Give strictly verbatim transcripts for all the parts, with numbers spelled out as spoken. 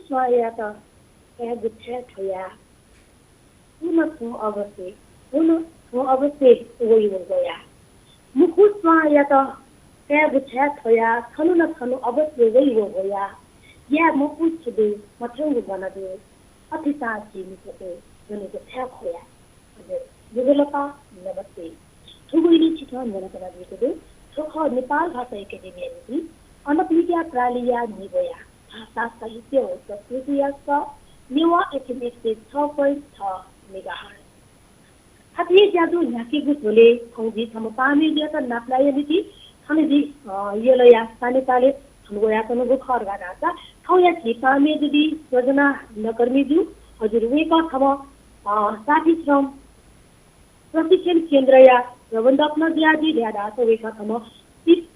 स्वांयात कायेगु छाय् थ्वया? थुं न थुं अवश्य, थुं न थुं अवश्य वइ व वया। मुखु स्वांयात कायेगु छाय् थ्वया? छन्हु न छन्हु अवश्य वइ व वया। याये मफु छु दु, मथ्यंगु गन दु, अथेसां झी मिसातय् ज्वनेगु छाय् ख्वया? हजुर, ज्वजलपा, नमस्ते। थुगु इलय् छितः न्यनातनादीगु दु। थ्व खः नेपाल भाषा एकेडेमिया निंतिं अनप मिडिया प्रालिया निब्वया भाषा, साहित्य व संस्कृतिया सः नेवाः एफएम एक सय छ point छ मेगाहर्ट्ज। थथे हे ज्याझ्वः न्ह्याकेगु झ्वलय् थौं जि छम्ह पाहां मेजुयात नापलाये निंतिं थन जि, अ, यलया सानेपालय् थन वयाच्वनागु खः धकाः धाःसा थौंया झी पाहां मेजु दि सजना नकर्मी जु। हजुर, वय्कः छम्ह, अ, साथी श्रम प्रशिक्षण केन्द्रया प्रबन्धक नं जुयादी, धयाः धाःसा वय्कः छम्ह चिफ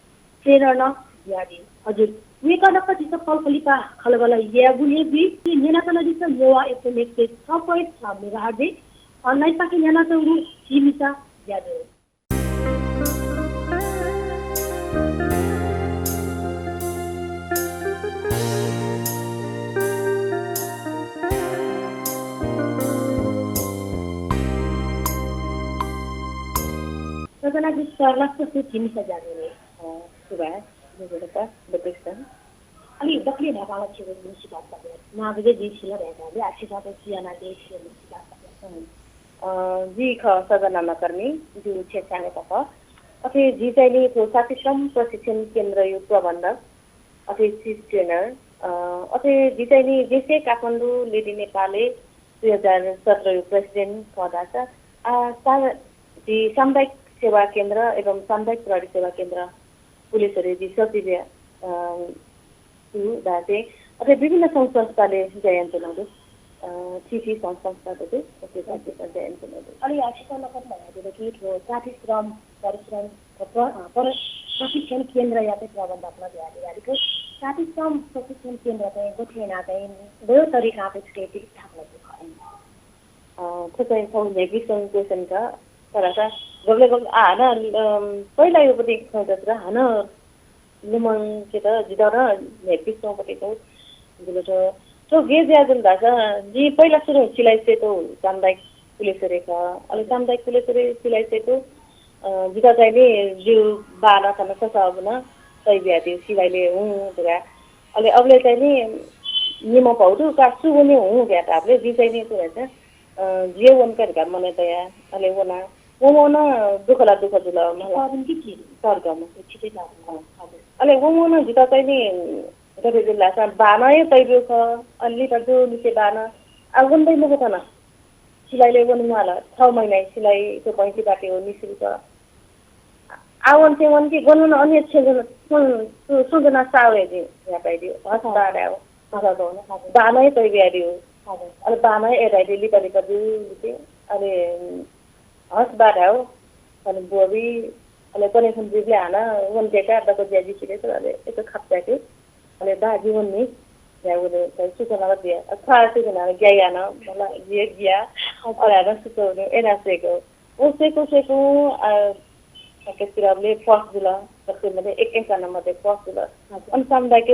ट्रेनर नं जुयादी। हजुर, वय्कः नाप झीसं पलख लिपा खँल्हाबल्हा यायेगु हे जुइ। न्यनातनादिसँ नेवाः एफएम एक सय छ point छ मेगाहर्ट्जय् अनलाइनपाखें न्यनाच्वंगु झी मिसा ज्याझ्वः। सजना जु, सरलास झी मिसा ज्याझ्वलय्, अ, सुभाय्, ज्वजलपा, दक्वसित। अले दकलय् न्हापां ला छिगु म्हुसिपात सकलें। नां बजे जिं सिल धयागु, आः छितः नं सियानादे, छिगु म्हुसिपात सकलें। अँ, अ, जि खः सजना नकर्मी, जि छेँ स्यानेत खः। अथे जि चाहिँ नि थ्व साथी श्रम प्रशिक्षण केन्द्रया प्रबन्धक, अथे चिफ ट्रेनर, अ, अथे जि चाहिँ नि देशय् काठमाडौं लेडी नेपालय् दुई हजार सत्रया प्रेसिडेन्ट खः धाःसा, आ, सा-, जि सामुदायिक सेवा केन्द्र एवं सामुदायिक प्रहरी सेवा केन्द्र पुलेश्वरय् जि सचिवया, अ, छु धाःसा, अथे विभिन्न संघ संस्थालय् ज्या यानाच्वनागु दु। अ, थीथी संघ संस्था दु, अथे राज्यपाल ज्या यानाच्वनागु दु। अले आः छितः नकतिनि धयादिल कि थ्व साथी श्रम परिश्रम, अ, प्र-, अ, पर-, प्रशिक्षण केन्द्रया चाहिँ प्रबन्धक नं जुयादिल। अले थ्व साथी श्रम प्रशिक्षण केन्द्र चाहिँ गथे यानाः चाहिँ गय् तरिकां चाहिँ थुके चाहिँ स्थापना जुल खः? अ, थ्व चाहिँ थौं न्ह्याइपुसे च्वंगु question खः। तर का गबलें गबलें आः हानं, अम, पहिला योपति खँ जक हानं लुमंकेत जितः नं न्ह्याइपुसे च्वंपति खः। जुल थ्व, थ्व गय् जुयादिल धाःसा, जिं पहिला सुरुं सिलाइ सय्कू सामुदायिक पुलेश्वरय् खः। अले सामुदायिक पुलेश्वरय् सिलाइ सय्कू, अ, जितः चाहिँ नि जिगु बानं थन ससःबनं तयाबियादिल सिलाइलय् हुँ धकाः। अले अबलय् चाहिँ नि निम्ह भौ दु का सु वनी हुँ धकाः धाःबलय् जिं चाहिँ नि छु धाःसा, अ, जि हे वने का धकाः मनय् तया। अले वना। वंवं नं दुःख ला दुःख जुल मला। तःधंगु कि? तःधंगु। छितः ला। अँ। हजुर। अले वंवं नं जितः चाहिँ नि गथे जुल धाःसा बानं हे तयाब्यू खः। अले लिपा जूनिसें बानं। आः वने दइ मखु थन। सिलाइलय् वने म्वाःल। छ महिना सिलाइ, थ्व भैंसी बाटे हो निशुल्क। आः वने छेँ वने कि गन वने अन्य छेँ ज्वना, सुं, सुं, सुं ज्वना साव हे जिं न्ह्याकादियो। हस बाः धायेवं। हजुर। बानं हे तयाबियादियो। हजुर। अले बानं हे अय्कादियो, लिपा लिपा जूनिसें। अले हस बाः धायेवं। अले ब्वबी, अले कन्हय् खुन्हु जुइबलय् हानं वने दयेकाः दक्व ज्या जि सिधयेत, अले एक खाप त्याके। अले बाः जि वने नि, ज्या वने, अले सुचना ला बिया। अ, ख्वाः सुचना ला ग्याः याना, मला, जि हे ग्याः। अले हानं सुचना वने, अय्ना सय्कू। व सय्कू सय्कू, अ, अ, के सिराबले first जुल, दक्वसित मध्ये एक, एक जना मध्ये first जुल। हजुर। अन सामुदायिक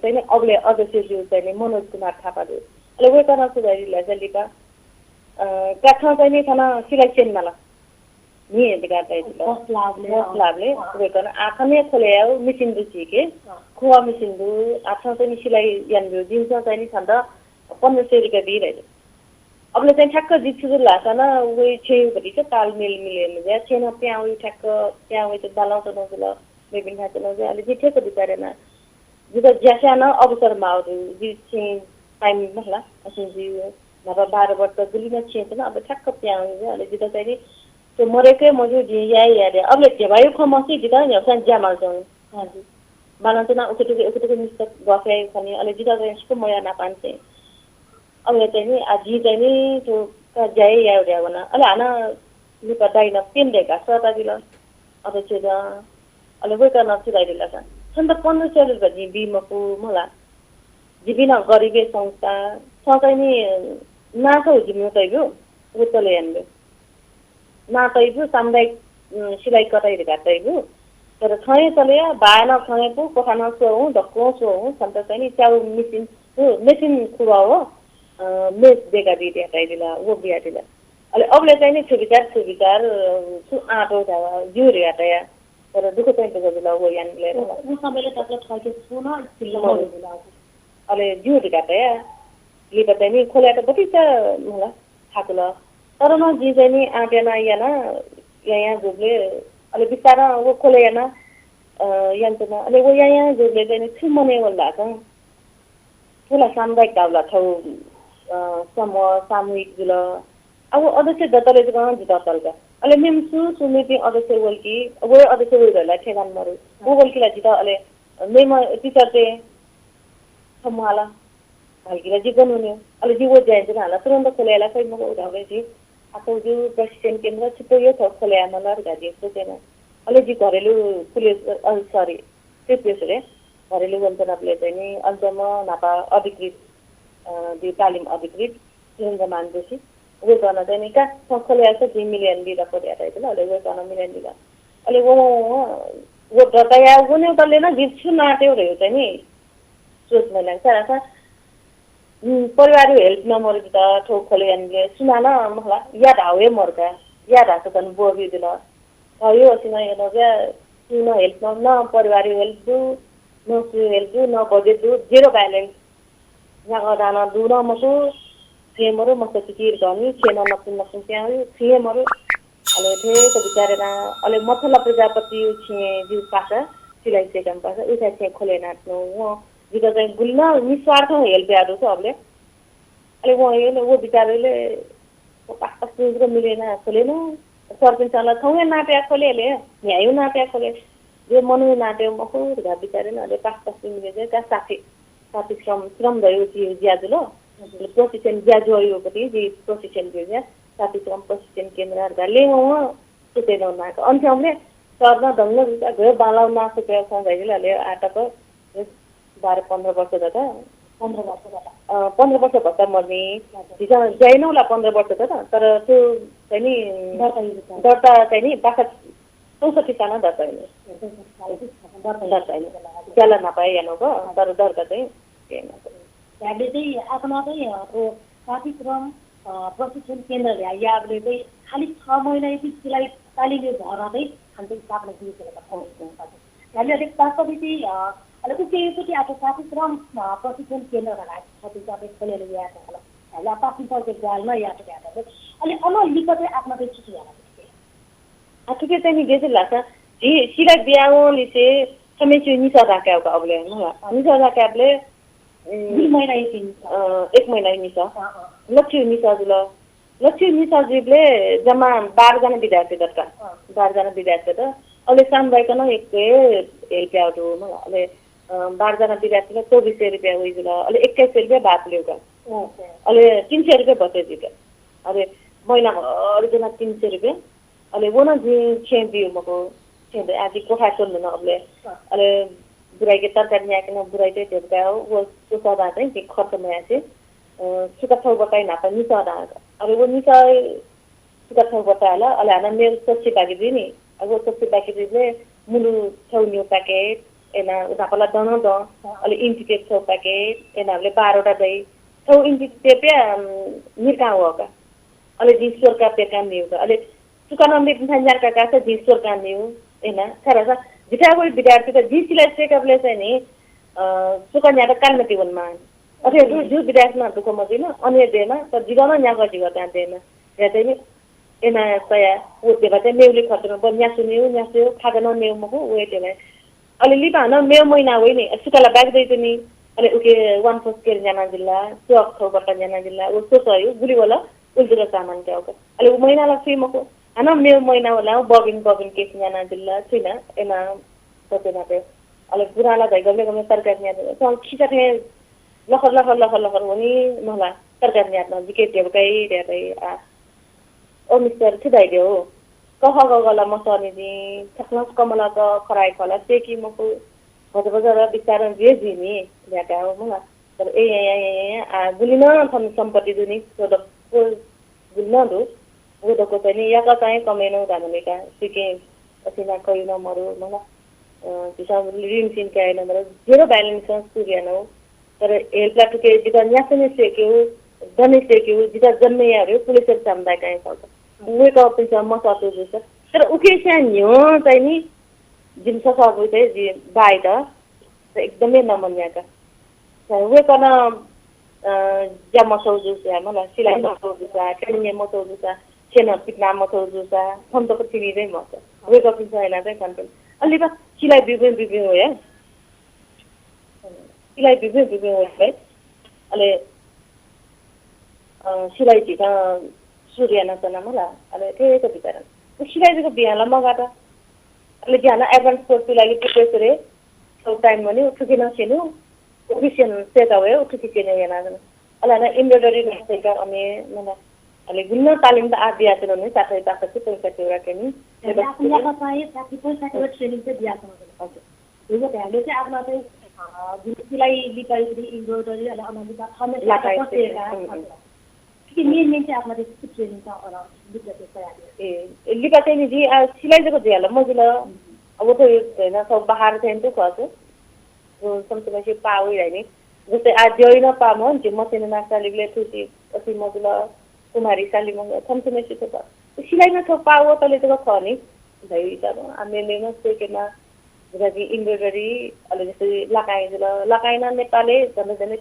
चाहिँ नि अबले अध्यक्ष जु चाहिँ नि मनोज कुमार थापा जु। अले वय्कलं छु धयादिल धाःसा लिपा, अ, का छं चाहिँ नि थन सिलाइ स्यने माल नि धकाः धयादिल। First लाःबलय्, first लाःबलय्, अँ। वय्कलं आः थन हे खोले याउ मिसिन दु झीके, अँ। खुवा मिसिन दु, आः छं चाहिँ नि सिलाइ यानाब्यु, जिमिसं चाहिँ नि छन्त पन्ध्र सय रुपियाँ बी धयादिल। अबलय् चाहिँ ठ्याक्क जि छु जुल धाःसा नं, वइ छेँय् भतिचा तालमेल मिले मजुया, छेँनं पिहां वइ ठ्याक्क, पिहां वइ त बालं च्वनागु जुल, मेपिन्थाय् च्वनागु जुल, अले जिं ठ्याक्क बिचाः याना। जितः ज्यास्यां नं अवसर माउ दु, जि छेँय् time मखु ला, अथे जि न्हापा बाह्र वर्ष गुलि नं छेँय् च्वना, अब ठ्याक्क पिहां वइ जुल, अले जितः चाहिँ नि, थ्व मदय्के मज्यू, जिं याये याये दे। अबलय् ध्यबाया खँ मस्यू, जितः न्ह्यागुसां ज्या माल च्वं। हजुर। बालं च्वना उखेतुखे, उखेतुखे मिस्त गफ याइ खनी, अले जितः चाहिँ सुकु मया नापां चाहिँ। अले चाहिँ नि, आ, जिं चाहिँ नि, थ्व का ज्या हे याये धयावन। अले हानं लिपा दाइनं पेन दय्काः सःतादिल। अथे छु जुल। अले वय्कलं छु धयादिल धाःसा, छन्त पन्ध्र सय रुपियाँ जिं बी मखु मला। जिपिं नं गरिबया संस्था, छं चाहिँ नि, नां छगू जिमिगु तयाब्यु, व तले यानाब्यु। नां तयाब्यु, सामुदायिक, उम्, सिलाइ कटाइ धकाः तयाब्यु। तर थौंया चले या, बाय् नं थौंया पु, कोठा नं स्वः हुँ, दक्वं स्वः हुँ, छन्त चाहिँ नि च्याउ मेसिन, उ मेसिन खुबा हो, अ, मेस देका दी धयातयादिल, व बियादिल। अले अबले चाहिँ नि छु बिचार, छु बिचार, अ, छु आँटो धावा, ज्यू धयातया। तर दुःख चाहिँ दुःख जुल, व यानबलय् उ, उ समयले तक थःके छुं नं स्थिर मरु। मरु जुल। अले ज्यू धकाः तया, लिपा चाहिँ नि खोले यायेत बतिचा मला थाकुल। तर नं जिं चाहिँ नि आँट याना याना, यायां जूबलय् अले बिस्तारं व खोले याना, अ, याना च्वना। अले व यायां जूबलय् चाहिँ नि छु मनय् वल धाःसा, थ्व ला सामुदायिक धाःबलय् थ्व, अ, समूह, सामूहिक जुल। अब अध्यक्ष दतले जक जितः तल का। अले मेम्ह सु सु मेपिं अध्यक्ष वल कि, व अध्यक्ष वइ धइला ठेगान मरु। व वल कि ला जितः अले मेम्ह teacher ते थम्वाला। हल्किला जि गन वने। अले जि व ज्याय् च्वना हाला तुरुन्त खोले यायेला फइ मखु धाःबलय् जि आखु जु प्रशिक्षण केन्द्र छिपय् थ्व खोले यायेमाल धकाः जिं सोचेना। अले जि घरेलु पुलिस, अ, sorry, त्रिपुरेश्वरय् घरेलु वने च्वनाबलय् चाहिँ नि अन्तम्ह न्हापा अधिकृत, अ, जि तालिम अधिकृत सुरेन्द्रमान जोशी, वय्कलं चाहिँ नि का थ्व खोले यायेसा जिं मिले यानाबी धकाः धयातयादिल। अले वय्कलं मिले यानादिल। अले व, व, व दर्ता याये वनेबलय् नं जि छु नां तये धइगु चाहिँ नि सोच मयाना। छाय्धाःसा, उम्, परिवारया help नं मरु जितः थ्व खोले यानाबलय्, सुनानं मला या धाःगु हे मरु का, या धाःसा झन ब्वःबी जुल। थःगु असिनं यंगु ज्या, सुं नं help नं, न परिवारया help दु, न सुया help दु, न budget दु, zero balance। न्यागः दां नं दु नं मखु, छुं हे मरु, मस्त चिचिर घनी, छेँ नं नकतिनि नकतिनि त्यां वइ, छुं हे मरु। अले थें बिचार याना, अले मथला प्रजापतिया छेँ जिगु पासा, सिलाइँ सय्कःम्ह पासा, उथाय् छेँ खोले यानाच्वना। वं जितः चाहिँ गुलि नं निस्वार्थ help याये दु अबलय्। अले वं हे व बिचार याना, व पासापिं जक मिले याना खोले याना। सरपिन्सं ला थौं हे नां तया खोले याले, न्ह्यागु नां तया खोले याले। जे मनूया नां तया मखु धकाः बिचार याना, अले पासापिं मिले याना का साथी, साथी श्रम, श्रम धइगु जि ज्या जुल। अले प्रशिक्षण ज्या ज्वःगु पति जि प्रशिक्षण ज्या, साथी श्रम प्रशिक्षण केन्द्र धकाः ले वं सोचे नं नां का। अन थ्यंबलय् सर नं दंग जुल, घ बांलाउ नां सोचे खं धइगु ला, अले आः तक बाह्र पन्ध्र वर्ष दत। पन्ध्र वर्ष दत। अ, पन्ध्र वर्ष भचा मरु नि। हजुर। झीसं ज्या यानागु ला पन्ध्र वर्ष दत, तर थ्व चाहिँ नि दर्ता याइगु। दर्ता चाहिँ नि बासा चौसठ्ठी सालं दर्ता यानागु। चौसठ्ठी सालं दर्ता यानागु। दर्ता यानागु। ज्या ला न्हापा यानागु, हजुर। तर दर्ता चाहिँ यानागु। धायेबलय् चाहिँ आखुना चाहिँ, अ, थ्व साथी श्रम, अ, प्रशिक्षण केन्द्र ल्या याःबलय् चाहिँ खालि छ महिनाया सिलाइ तालिमया भरं चाहिँ छन्त स्थापना जुइगु खः। धायेबलय् अले वास्तवय् चाहिँ, अ, अले उकियापट्टि आः थ्व साथी श्रम, अ, प्रशिक्षण केन्द्र धकाः छपिं चाहिँ खोले याये धुंकल। धायेबलय् पासापिन्सं चाहिँ ग्वाहालि नं याये धुंकल। अले अन लिपा चाहिँ आखुना चाहिँ छु छु यानागु? आः थुकी चाहिँ नि गय् जुल धाःसा, झी सिलाइ बियावंलिसे छम्हस्यां निसः झाकायेगु अबलय्, मला। निसः झाकायेबलय्, उम्, दुई महिनाया निसः। अ, एक महिनाया निसः। अँ, अँ। लच्छि निसः जुल। लच्छि निसः जुइबलय् जम्मा बाह्र जना विद्यार्थी दत का। अँ। बाह्र जना विद्यार्थी दत। अले सामुदायिक नं यक्व हे help याःगु दु, मला। अले, अ, बाह्र जना विद्यार्थीलाई चौबिस सय रुपियाँ वइ जुल। अले एक्काइस सय रुपियाँ भाःत ल्यू का। अँ, अँ। अले तीन सय रुपियाँ बचय् जुइ का। अले महिनाभर जुल तीन सय रुपियाँ। अले व नं जिं छेँ बिउ मखु, छेँ दइ, आः जि कोठाय् च्वने धुन अबलय्। अँ। अले बुराइके तरकारी न्यायेके नं बुराइत हे धेबकायेगु, व, व सः दां चाहिँ जिं खर्च मयासें, अ, सुका थौबताया न्हापा निसः दां। अले व निसः सुका थौबता हल, अले हानं मेगु सछि बाकी जुइ नि। अले व सछि बाकी जुइबलय् मुलु थौ न्यू packet, अले न्हापा ला दँ नं दँ, अले inch tape थौ packet, अले न्हापा ला बाह्र वटा दइ। थौ inch tape या, अम, न्हिरकां वः का। अले जिं स्वरकाः प्यकां न्यू का। अले सुका नं मेपिन्थाय् न्यार्का काःसा जिं स्वरकां न्यू, अय्‌नं, खःसा जिथाय् वःपिं विद्यार्थीत जिं सिलाइ सय्‌काबलय् चाहिँ नि, अ, सुका न्यायेत कालिमाति वनेमाः। अथे जू, जू विद्यार्थी नं दुःख मजुइमा, अन हे दयेमा, तर जिगः नं न्यागः जिगः त्यां दयेमा। या चाहिँ नि, अय्‌नं सयाः, व ध्यबा चाहिँ मेगुलिइ खर्च नं, बरु न्यासू न्यू, न्यासू, खाजा नं मेगु मखु, व हे ध्यबा। अले लिपा हानं मेगु महिना वइ नि, सुका ला बाकी दइ नि, अले उकी one first care न्यानादिल ला, चक थौबता न्यानादिल ला, व स्वसःया गुलि वल, उलि जक सामान कायेगु। अले व महिना ला छुइ मखु। हानं मेगु महिना वल, बबिन, बबिन केस न्यानादिल ला, छुइ नं, अय्‌नं बचय् नं तये। अले बुरां ला धाइ गबलें गबलें तरकारी न्यात। थौं खिचा थें लखर, लखर, लखर, लखर वनी मला, तरकारी न्यात नं जिके ध्यबकाइ, ध्यबकाइ, आ। ओ मिस्टर, छु धाइदियो? कह गगला मसःनि जिं, छकलं कमला क खराइ खला, सेकी मखु, भजभज र बिस्तारं जे जुइनि, ल्याकाः हो मला। तर ए या, या, या, या, या, आ, गुलि नं थन सम्पत्ति दुनि, व दक्व गुलि नं दु। व दक्व चाहिँ नि याकः चाहिँ कमय् नं धानलेका, सिकें असिना कयु नं मरु, मला। अ, झीसं ऋण सिन काये नं, मतलब, zero balance-नं सुरु यानागु। तर हेल्पला थुके जितः न्यासने सेकेगु, दने सेकेगु, जितः जन्म याये पुलिसर सामुदायिक आइन खःसा। वय्कःपिन्सं मसःतू जूसा। तर उखेसिया न्ह्यः चाहिँ नि, जिमि ससःबुइत, जि बाइत, त एकदमै नमन याका। वय्कलं, अ, ज्या मसौ जूसा, मला, सिलाइ मसौ जूसा, training मसौ जूसा, छेँ पितना मसौ जूसा, थन तक थिनि चाहिँ मसः। वय्कःपिन्सं याना चाहिँ कन्ट्रोल। अले बा सिलाइ बिबिं बिबिं वया। सिलाइ बिबिं बिबिं वया। अले, अ, सिलाइ झीसं सुरु यानाच्वना मला। अले थेक बिचारा। उ सिलाइ जक बियाला मगात। अले ज्याला advance course-या लागि prepare याये। सब time मनि उठुकिनं छेनु। उठुकिनं सेता वया, उठुकिनं यानाच्वना। अले हानं embroidery नासेका अमे मला। अले गुलिं तालिम त आ बियाच्वना नि, साठी पैंसठ्ठी वटा केनी। याःगु याःगु चाहिँ साठी पैंसठ्ठी वटा training चाहिँ बियाच्वना। हजुर। धुगु भ्यागु चाहिँ आफूला चाहिँ, अ, जुन सिलाइ लिपाइ, embroidery, अले अन लिपा थमे लाकाइ बसेका, चाहिँ, उम्, उम्। कि main main चाहिँ आफूला चाहिँ training त अन लिपा चाहिँ तयार। ए, ए, लिपा चाहिँ नि जि, आ, सिलाइ जक जुयाला मजुल। उम्। अब व त यो होइन, सब बाहार चाहिँ त खःसा। व समसमयसे पाः वइ धाइ नि। जस्तै आ ज्यइनं पाः मं, जि मसिने मास्टर लिबले थुसी अति मजुल। कुमारी सालिमंग थम्सुमे सित त। सिलाइमा थ्व पाः वतले जक खः नि। धैगु हिसाबं आ मेमेम्ह सेकेमा जि embroidery, अले जस्तै लाकाइ जुल। लाकाइ नं नेपालय् झन्डै झन्डै,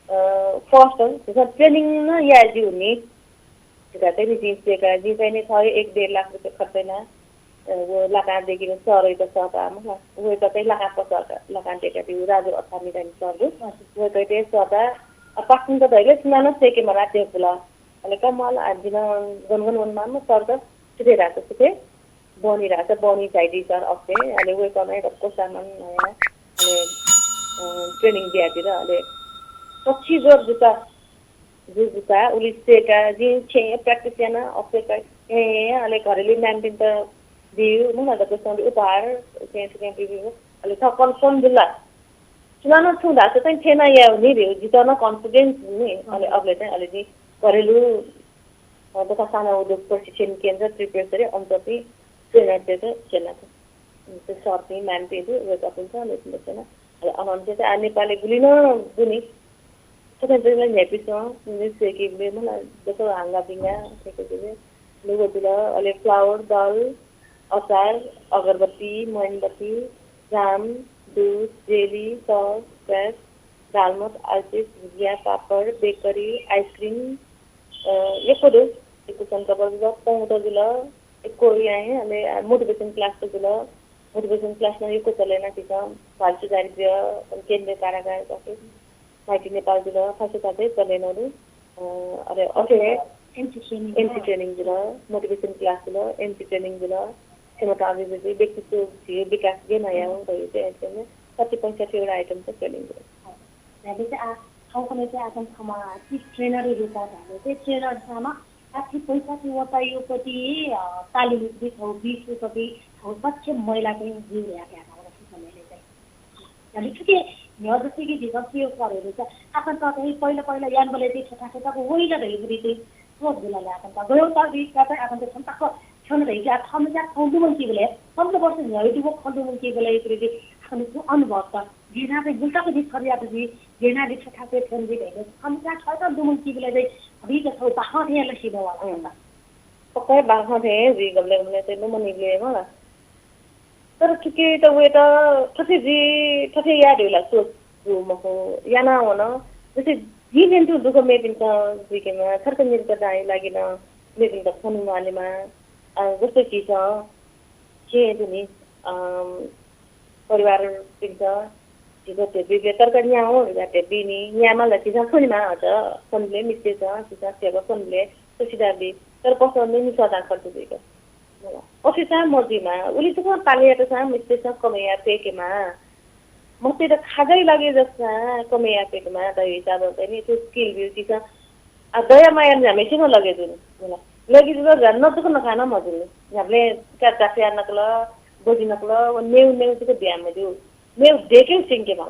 अ, first हो। झीसं training नं याये ज्यू नि। झीसं चाहिँ नि जिं सेका, जिं चाहिँ नि थः एक डेढ लाख रुपियाँ खर्च याना, अ, व लाकां देकिन सरयात सःता, मला। वय्कः चाहिँ लाकां पसःता, लाकां देका दु, राजु अथामी धाइम्ह सर दु। हजुर। वय्कःयात सःता, अ, पाखुन्त धैले सुनानं सेके मला तेपुला। अले का मला, आ, जिं गन गन वनेमाःम्ह सर त सुथे धाःसा सुथे, बहनी धाःसा बहनी झाइदी सर अथे, अले वय्कलं हे दक्व सामान नया, अले, अ, training बियादिल, अले पछि जोर जुता, जु जुता, उलि सेका, जिं छेँ practice याना, अथे practice, ए, अले घरेलु ma'am-पिन्त बिउ, मुना दक्वसिनं उपहार, छेँ छेँ बिउ, अले थः confirm जुल। सुनानं छुं धाःसा चाहिँ छेँ नं याये नि बिउ, जितः नं confidence नि, अले अबले चाहिँ, अले जिं घरेलु अ, तथा साना उद्योग प्रशिक्षण केन्द्र त्रिपुरेश्वरी अन्तर्गत trainer-तय्त छेँ यात। अ, सरपिं, ma'am-पिं दु, वय्कःपिन्त छेँ यात। अले अनंतय्त आ नेपालय् गुलि नं दुनि। थथे जुल न्ह्याइपुसे, निसेके गुलि मला, जक हांगा बिंगा, थेके गुलि। लुगा जुल, अले flour, दाल, अचार, अगरबत्ती, मोमबत्ती, जाम, दुध, jelly, sauce, bread, दालमोट, आलुचिप्स, भुजिया, पापड, bakery, ice cream, अ, यक्व दु। यक्व संकल्प जुल, पौं त जुल, यक्व याये, अले, अ, motivation class त जुल। Motivation class नं यक्व चले याना झीसं, भालचुक दारिद्र्य केन्द्रीय कारागार, माइती नेपाल जुल, फाँसी थाते चले याना दु। अ, अले अथे MC training, MC training जुल, motivation class जुल, MC training जुल, क्षमता अभिवृद्धि, व्यक्तित्व झी विकास गय् याना याउ धइगु चाहिँ एकदम साठी पैंसठ्ठी वटा item चाहिँ training जुल। धाःसा आ, थौंकन्हय् चाहिँ आः छम्ह chief trainer-या रूपं धाःसा चाहिँ trainer सामा साठी पैंसठ्ठी वटा युवती, अ, तालिम बिथौ बिस युवती थौ सच्छि महिला चाहिँ जिउ ह्या ह्या धाःसा चाहिँ। अले थुके न्ह्यः जस्तै कि झीसं प्रिय सरहरू चाहिँ आफन्त चाहिँ पहिला पहिला यानबलय् चाहिँ छथाछथाको वइला धइगु चाहिँ सोच जुल ला आफन्त। गयौ त बिचका चाहिँ आफन्त छन्ताक छन धइगु आ थम्हस्यां खँ लुमंकीबलय्, पन्ध्र वर्ष न्ह्यः दुगु खँ लुमंकीबलय् चाहिँ आफन्त अनुभव त। गेना चाहिँ गुल्काको नि थरियात जि, गेना नि छथाछथाय् छन जि धइगु छन्ताक थःत लुमंकीबलय् चाहिँ अभिक छौ बाखं थें लसिबः वाला। उम्। पक्कै बाखं थें जुइ गबलें गबलें चाहिँ लुमनिबलय् मला। तर थुके त वय्त थथे जुइ, थथे याये धइगु ला सोच दु मखु, याना वन। जस्तै जिं थें तुं दुःख मेपिन्त जुइकेमा, थर्क निर्क दाइ लागि नं मेपिन्त खनु मालेमा, अ, जस्तै झीसं छेँ दुनि, अ, परिवारपिन्त झीसं धेबी बिले तर्क न्याउ, झीसं धेबी नि, न्यायेमाल झीसं खनेमा, अझ खनेबलय् मिस्तेसं, झीसं धेबा खनेबलय् सुसिदा बी, तर पसलय् निस्वःतां खर्च जुइक। अथेसां मजुइमा, उलि जक पालय् याःसां मिस्तेसं कमय् याये फय्केमा। मस्तेत खाजाइ लगे जकसां कमय् याये फय्केमा, धइगु हिसाबं चाहिँ नि थ्व skill बिउ झीसं। आ, दया माया न्ह्याम्हेसिनं लगे जुल, मला। लगे जुल झन जक नखाना मजुल। न्ह्याबलें का जाफया नकल, बजि नकल, व नेउ नेउ जक बियामे दु। नेउ देकेउ स्यंके माल।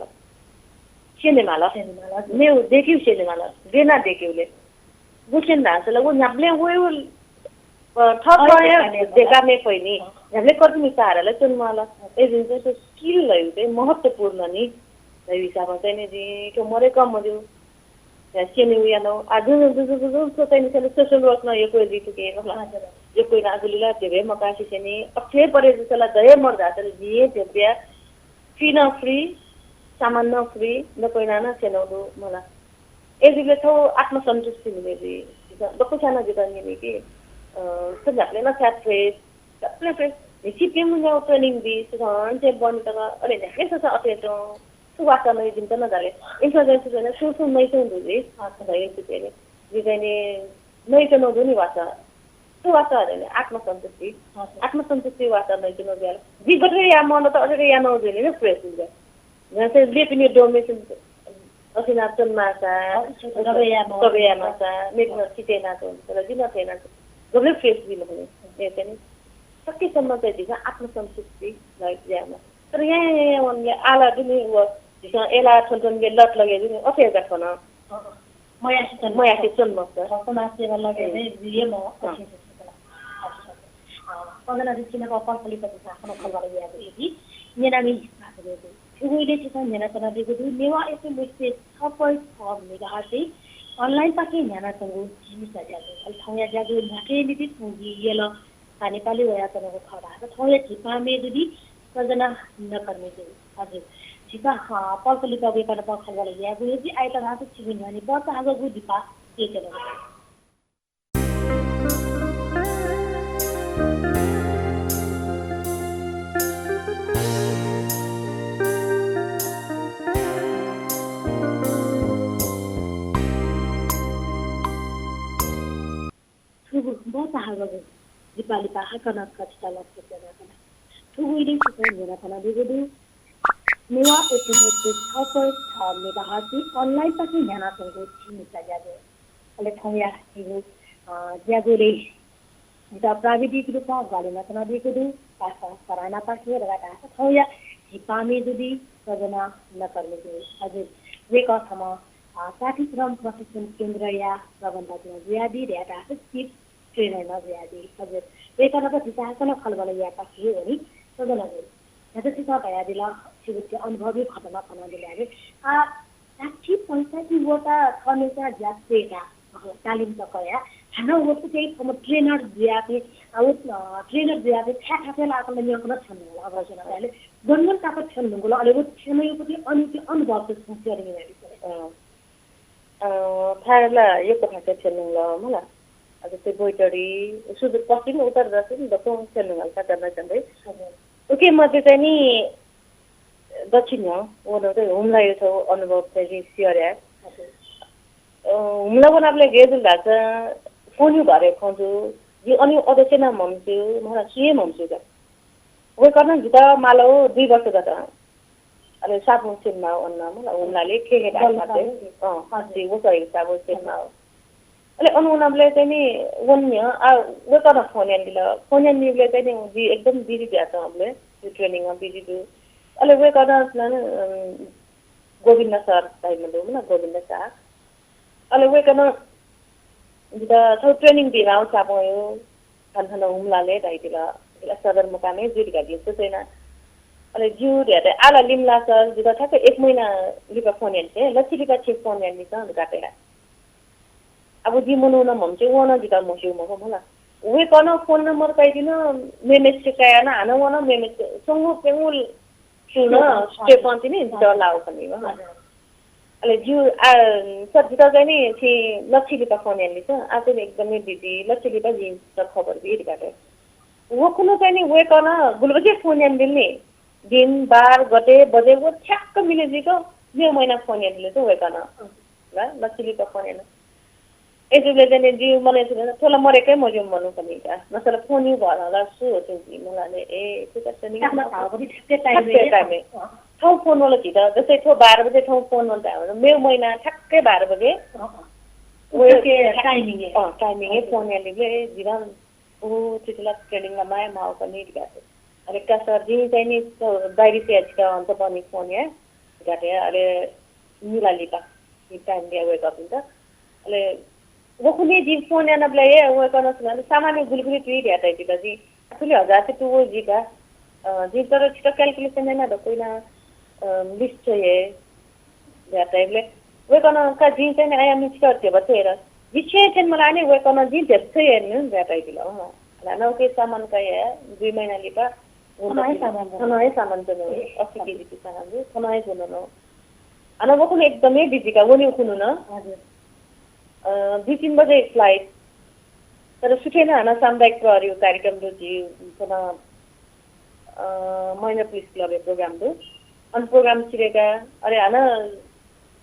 स्यने माल। स्यने माल। नेउ देकेउ स्यने माल। गेना देकेउले। गुसेन धाःसा ला व न्ह्याबलें वयु, अ, थः अरे, कया अरे, देका मे फइ नि। न्ह्याबलें कठिन कार्यालय च्वनेमाल। अय्‌जूगुलिं चाहिँ थ्व skill धइगु चाहिँ महत्त्वपूर्ण नि। धइगु हिसाबं चाहिँ नि जिं थ्व मदय्‌कं मज्यू। या स्यनेगु यानागु। आ, जुन, जुन, जुन, जुन, जुन, थ्व चाहिँ नि social work नं यक्व जुइ थुकी, मतलब। हजुर। यक्व यानागुलिं ला ध्यबा मकासे स्यनी। अथे परे जूसा ला दये मदु धाःसा ला जिं हे ध्यबा, fee नं free, सामान नं free, दक्व यानाः नं स्यनागु दु मला। अय्‌जूगुलिं थ्व आत्मसन्तुष्टि मिले जुइ। दक्वस्यां नं जितः न्यनी कि, अ, थ्व न्ह्याबलें नं छाय् fresh, न्ह्याबलें fresh। न्हिसि प्यंगू न्यागू training बी, सुथं छेँ बहनी तक, अले न्ह्याबलें ससः अथे च्वं। छु वास्ता नइ जिमित नं धाले। इमिसं चाहिँ छु चाहिँ सुं सुं नइच्वंगु दु जुइ। अच्छा। धइगु छु चाहिँ नि। जि चाहिँ नि नइच्वनागु दु नि वास्ता। छु वास्ता धाःसा नि आत्मसन्तुष्टि। अच्छा। आत्मसन्तुष्टि वास्ता नइच्वनागु जुइ। जि गथे याये मन त अथे यानागु जुइ नि fresh जुइ। जस्तै लेपिनि डोमे असिना च्वनेमाःसा, अच्छा, दबे याये मन। दबे याये माःसा, मेपिनि चिते यानाच्वंगु, तर जि नं थथे यानाच्वंगु। गबलें fresh जुइ मखु नि। ए चाहिँ नि। सकेसम्म चाहिँ झीसं आत्मसन्तुष्टि लगे जुयाः। तर यां, यां, यां, यां वंबलय् आः ला दुने व झीसं अय्‌लाः थ्वने च्वनेगु लत लगे जुइ नि, अथे हे जुइ खः। अँ, मयासे च्वने मयासे च्वने मखुत। अँ, समाज सेवा लगे ए। चाहिँ जुइ हे मखु, अँ। अथे हे जुइ खः। अँ, वन्दना दिदी, छिनाप पलख लिपा झीसं हाकनं खँल्हाबल्हा यायेगु जुइ। न्यनामि भाजु जुइ। थुगु इलय् छिसं न्ह्यानाच्वनादीगु दु, नेवाः FM एक सय छ point छ megahertz online पाखें न्ह्यानाच्वंगु झी मिसा ज्याझ्वः। अले थौंया ज्याझ्वः न्ह्याकेगु निंतिं थौं जि यल का नेपालय् वयाच्वनागु खः धाःसा थौंया झी पाहांम्ह दु नि सजना नकर्मी दु। हजुर, झीसं, अ, पलख लिपा वय्‌कःनाप खँल्हाबल्हा यायेगु हे जुइ। आःयात धाःसा छिगु न्ह्यःने बचाहाकःगु लिपा वयाच्वनागु दु। थुगु बचाहाकःगु लिपा लिपा हाकनं कथित लक्ष्य ज्यानाच्वना। थुगु इलय् छिसं न्ह्यानाच्वनादीगु दु। नेवाः FM एक सय छ point छ megahertz online पाखें न्ह्यानाच्वंगु झी मिसा ज्याझ्वः। अले थौंया झीगु, अ, ज्याझ्वलय् जितः प्राविधिक रूपं ग्वाहालि यानाच्वनादीगु दु, पासा सराहना पाखे लगातार थौंया झी पाहांम्ह दु नि सजना नकर्मी दु। हजुर, वय्‌कः थम्हं, अ, काठीश्रम प्रशिक्षण केन्द्रया प्रबन्धक नं जुयादी, धयाथें chief trainer नं जुयादी। हजुर, वय्‌कःनाप झीसं हाकनं खँल्हाबल्हा यायेपाखे हे वनी सजना दु। न्हाचः छिसं धयादिल, छिगु थ्व अनुभवया घटना कनादिल। आ, साठी पैंसठ्ठी वटा थःम्हस्यां ज्या तयेकाः, अ, तालिम त कयाः, हानं व थुकी थःम्हं trainer जुयाः, आ, व, अ, trainer जुयाः थाय् थासय् ला आकल न्यंकनं थ्यंगु ला, अबलय् च्वनाः धाःसा गन गन तापाः थ्यंगु ला, अले व थ्यंगु अनुभव त छुं share यानादिसँ। अँ। अ, थाय् ला यक्व थासय् थ्यंगु ला मला। अ, जस्तै बैतडी, सुदूर पश्चिम, उत्तर दक्षिण, दक्वं थ्यंगु ला थासय् थ्यंगु। हजुर। उकी मध्ये चाहिँ नि दक्षिण न्ह्यः वनागु चाहिँ हुम्लाया थ्व अनुभव चाहिँ नि share याये। हजुर। अ, हुम्ला वनाबलय् गय् जुल धाःसा फोनया भरय् खँ जू, जि अन अवश्य नं म्हमस्यू, मला सुं हे म्हमस्यू का। वय्‌कलं जितः माल दुई वर्ष जक। अले साबुन सेम्माः वना मला, हुम्लाले खेखे बल्ल डाक्टर साबुन। अँ, हजुर। जि व सही साबुन सेम्माः। अले अन वनाबलय् चाहिँ नि वने न्ह्यः, आ, वय्‌कलं फोन यानादिल। फोन यानादीबलय् चाहिँ नि जि एकदम busy जुयाच्वंबलय्, जि training-य् busy दु। अले वय्‌कलं सुनानं, अम, गोविन्द सर धाइम्ह दु मला, गोविन्द शाह। अले वय्‌कलं जितः थ्व training बीमाःगु साबुन थन थन हुम्लालय् धयादिल। जितः सदरमुकामय् जुइ धकाः जिं सोचे याना। अले ज्यू धयाथें आः ला लिमलाः सर, जितः ठ्याक्क एक महिना लिपा फोन यानादिसँ, लच्छि लिपा छिं फोन यानादिसँ धकाः धया। अब जि मनू नं म्हमस्यू, वं नं जितः म्हस्यू मखु मला। वय्‌कलं फोन नम्बर कयादिल, मेम्हेसिके कयाः नं हानं वं नं मेम्हेसिके, स्वंगू प्यंगू च्वं नं स्टेपं तिनि जितः लाःगु खनी। अले ज्यू, आ, सर, जितः चाहिँ नि छिं लच्छि लिपा फोन यानादिसँ, आः चाहिँ नि एकदमै busy, लच्छि लिपा जिं जितः खबर बी धकाः धया। व खुन्हु चाहिँ नि वय्‌कलं गुलि बजे फोन यानादिल नि, दिन, बार, गते, बजे, व ठ्याक्क मिले जुइक मे महिना फोन यानादिल चाहिँ वय्‌कलं। ल, लच्छि लिपा फोन याना। अय्‌जूबलय् चाहिँ नि जिगु मनय् छु धाःसा, थ्व ला मदय्‌क हे मज्यू मनू खनी का। नसा ला फोनया भरं ला सु हो चाहिँ जिं मला ले, ए, थुका चाहिँ नि कामय् थाहां वःगु ठ्याक्कै time-य्। ठ्याक्कै time-य्। अँ। थौं फोन वल झीत, जस्तै थ्व बाह्र बजे थौं फोन वल धाःसा, मे महिना ठ्याक्कै बाह्र बजे। अँ, अँ। व ठ्याक्कै timing-य्। अँ, timing-य् हजुर। फोन यानादिल, ए, जिं ला, ओ, थुकी ला training ला माये माःगु खनी धकाः। अले का सर, जिं चाहिँ नि बाहिर से झीत हन्त बहनी फोन याये धकाः धया, अले निला लिपा time दया वय्‌कःपिन्त। अले व खुन्हु जिं फोन यानाबलय् हे वय्‌कलं छु धाःसा सामान गुलि गुलि जुइ धयातयादिल। जिं थुलि हजार चाहिँ तू वइ जिका। अ, जिं तर छितः calculation याना दक्वइना, अ, list छ्वये धया type ले। वय्‌कलं का जिं चाहिँ नि आया मिछिक ध्यबा छ्वये र। जि छेँ छेँ मला नि वय्‌कलं जिं ध्यबा छ्वये नि धया type ले। अँ। ला न उके सामान का या, दुई महिना लिपा। थन हे सामान जन। थन हे सामान जन वइ। अस्सी केजी के सामान जु, थन हे जन न। अन वकुन एकदमै busy का, वने उकुन न। हजुर। अ, दुई तीन बजे flight। तर सुथय् नं हानं सामुदायिक प्रहरी कार्यक्रम दु झी थन, अ, महिला पुलिस क्लबय् program दु। अन program सिधय्‌का, अले हानं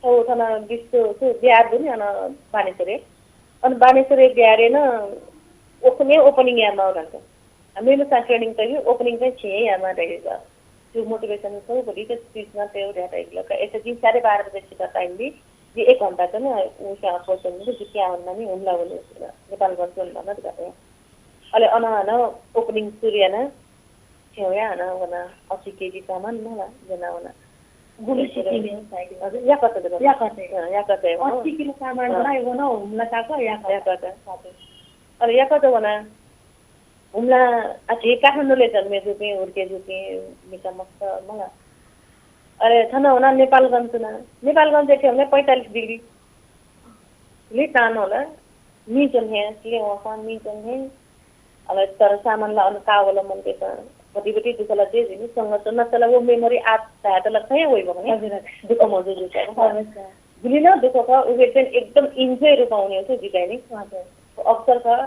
थौ थन विश्व सु बिहार दु नि, अन बानेश्वरय्। अन बानेश्वरय् बिहारय् नं ओपनिङ, opening यायेमाः धाल। मेम्ह सा training तइगु opening चाहिँ छिं हे यायेमाः धाइगु। त्यो motivation सौ भरिक speech नं तयेगु धया तइगु। का एसे जिं साढे बाह्र बजे छितः time बी। जि एक घण्टा चाहिँ उ स्यां पर्सन जि क्या वना नि हुम्ला वने नेपालगञ्ज वने धकाः तया। अले अन हानं opening सुरु याना छेँया हानं वना अस्सी केजी सामान मला जना वना। गुलि सिकिने साइड। हजुर, याकत दु। याकत। अँ, याकत हे वना। अस्सी किलो सामान अँ। बढाइ वना हुम्ला ताक याकत। याकत। हजुर। अले याकत वना हुम्ला, आ, झी काठमाडौंलय् जन्मे जूपिं, हुर्के जूपिं मिसा मस्त मला। अले थन वना नेपालगञ्ज च्वना। नेपालगञ्ज थें वना पैंतालिस degree। ले तान होला। मी च्वन हे, ले वंसा मी च्वन हे। अले तर सामान ला अन कावल मन के त। बटी बटी दुःख ला जे जिनि संग च्वना चला वो memory आ धायेत ला खया वइ बगने। हजुर, हजुर। दुःख मजु जु का। अवश्य। गुलि नं दुःख का, उबे चाहिँ एकदम enjoy रूपमा हुने हो जिकाइ नि। हजुर। अवसर का,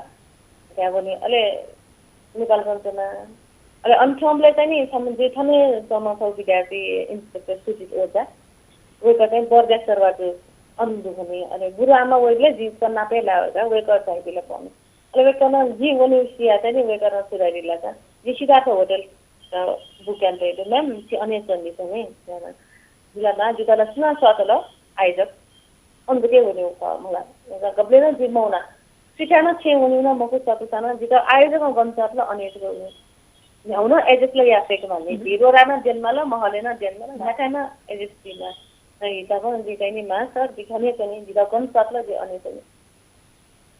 क्या बने। अले नेपालगञ्ज च्वना। अले अन थ्यंबलय् चाहिँ नि, थन-, जे थने जम्मा छौ विद्यार्थी inspector सुजित ओझा। वय्‌कः चाहिँ बर्जा सर्वाजु अन दुखने। अले गुरुआमा वय्‌कलं जितः नापे लावय्‌का, वय्‌कः चाहिँ बिल पन। अले वय्‌कलं जि वने सिया चाहिँ नि, वय्‌कलं सुरारी लाका। जि सिद्धार्थ होटल, अ, book यान तयेदु, "Ma'am, छि अने चंदि चाहिँ नि।" जिला मा, जितः ला सुना स्वातल आयोजक। अन दुके वने उखः मला। गबले नं जि मौना। सिथाय् नं छेँ वने नं मखु सतुसा नं जितः आयोजकं गन सतल अनेक वने। न्ह्याउन adjust ला यासेक भन्ने। भिरोरा नं देन माल, महले नं देन माल, न्हाय्‌थाय् नं adjust याना। हिसाबं जि चाहिँ नि मा सर, जि खने चाहिँ नि, जितः गन सतल जि अने चाहिँ नि।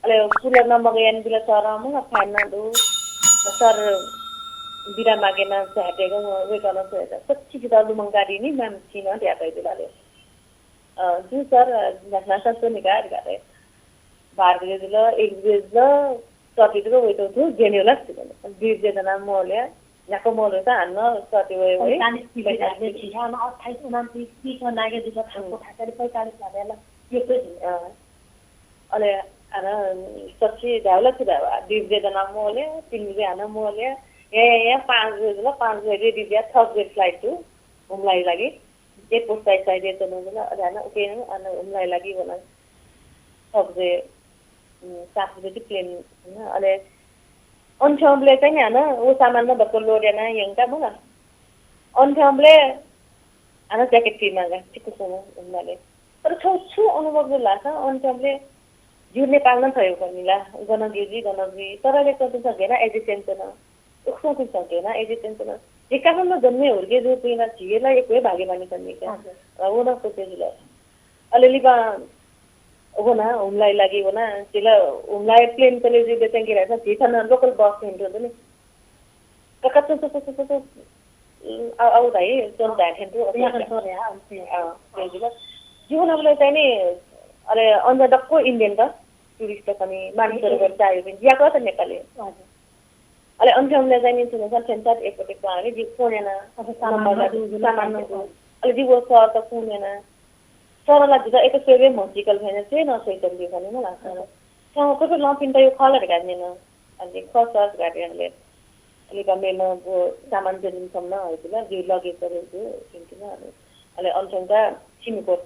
अले कुलर नं मगयान बिल सर, मला fan नं दु। सर बिदा मागेन झाटेक वय्‌कलं स्वयेत। सच्छि जितः लुमंकादी नि, ma'am छिं नं धया तयेदु ला ले। अ, जु सर, न्हाचः च्वने का, धकाः। बाह्र बजे जुल, एक बजे जुल, सति तक वइतौ थु, जेन्यु ला सिधल। दुई बजे जना मोले, न्याको मोले त हान्न सति वइ वइ। पैंतालिस मिनट लाग्ने छिया, मा अट्ठाइस, उनन्तिस, तीस नागे जुल, थाको हम्म। थाकाले पैंतालिस लाग्ने ला। यो चाहिँ अ, अले हानं सच्छि धाउला छु धावा, दुई बजे जना मोले, तीन बजे हानं मोले, ए, ए, पाँच बजे जुल, पाँच बजे ready बिया, छ बजे flight दु, हुम्लाइ लागि। ए पोस्टाइ साइड ए तनु जुल, अले हानं उके हानं हुम्लाइ लागि वना। छ बजे, उम्, सात बजे चाहिँ plane, अले अन थ्यंबलय् चाहिँ नि हानं व सामान नं दक्व load याना यंका मला। अन थ्यंबलय् हानं jacket पिमागा, चिक्क सुनु हुम्लाले। तर छौ छु अनुभव जुल धाःसा, अन थ्यंबलय् जिगु नेपाल नं थय्‌गु खः नि ला, गन जुइ, गन जुइ, तर ले च्वंपिन्सं घेना adjust यानाच्वन। उखुपिन्सं घेना adjust यानाच्वन। झी काठमाडौं जन्मे हुर्के जूपिं ला झी ला यक्व हे भाग्यमानी खः नि का। हजुर। अ, व नं सोचे जुल। अले लिपा वना, हुम्लाइ लागि वना, झी ला हुम्लाइ plane चले जुइबलय् चाहिँ गिरा झी थन local bus थें दु नि। कका चु, चु, चु, आ, आउ धाइ, चोर धाइ थें दु। याकन चोर या, अ, अ, थें जुल। जिगु नबलय् चाहिँ नि, अले अन दक्व Indian का, tourist का नि, मानसरोवर चायो नि, याकः त नेपाली। हजुर। अले अन थें हुम्लाइ चाहिँ नि, सुने सन थें साथ एक पटे क्वां नि, जि phone याना, अब सामान नम्बर नं दु, सामान नं दु। अले जि वो सर त phone याना। सर ला जितः एक सेवे म्हसिकल भएन से न सैतन दि भने मला सर। सर कसे लपिन त यो खला धकाः न्यन। अले खः सर धकाः न्यन ले। अले बा मेम्ह वो सामान जनिन सम्म है तिला, जि लगे सर जु, किंतिना अले। अले अन थें का सिमिकोट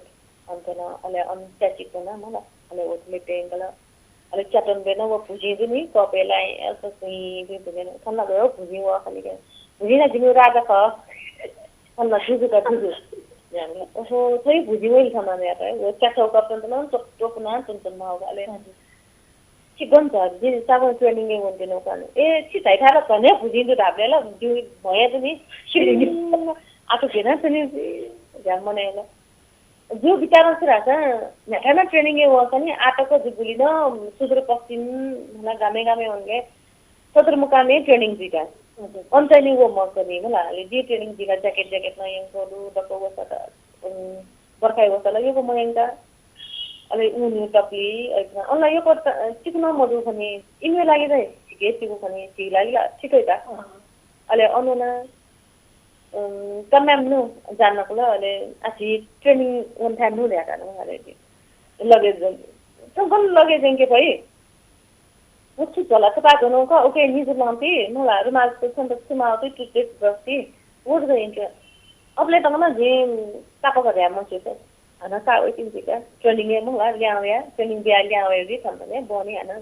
अन थें न, अले अन त्याचिक ना मला। अले वो थले पेंगला। अले च्यातन बेन वो भुजिं दु नि, कपे लाइ, अल्प सुई दु भुजिं। थन ला गयो भुजिं वो खाली के। भुजिं ना जिमि राजा ख। थन ला जुजु का जुजु। यानी, ओहो, थै भुजिं वइल थन यात। वो च्याथौ कपन तन, टोप, टोप ना, तन तन माउ अले। हजुर। छि गन झ, जि सागं training ए वन दिनो कान। ए, छि धाइ थारा धने भुजिं दु धाबले ला, जु भया दु नि। सिलिङ। आतो घेना सनि, ध्यान मने ला। जो विचार सुरासा, न्याखाना training ए वसनि, आतक जुगुलिन, सुदूर पश्चिम, ना गामे गामे वनगे, सदरमुकामय् training जुइका। हजुर। अन चाहिँ नि व मकनी मला, अले जिं training जुइका jacket, jacket नं यंकू दु, दक्व वसः त, उम्, बर्खाया वसः ला यक्व मयंका। अले ऊनि टप्ली, अले अन ला यक्व त, चिकन मजू खनी, इमिया लागि चाहिँ झीके चिकु खनी, झी लागि ला ठिकै का। अँ। अले अन नं, उम्, कन्याम्ह नु जान नकल, अले आः झी training वने थाय् नु ल्याका नु, अले luggage जन। थौं गन luggage यंके फइ? व छु झोला थपाय् धुनुक, उके निजु लंति, मला रुमाल त छन्त छु माःति, toothpaste, brush ति, व जक यंके। अबलय् तक नं जिं तापाक धया मस्यू। हानं का वइतिनि का, training हे मला ल्याहां वया, training बिया ल्याहां वया जि थन थन बहनी हानं।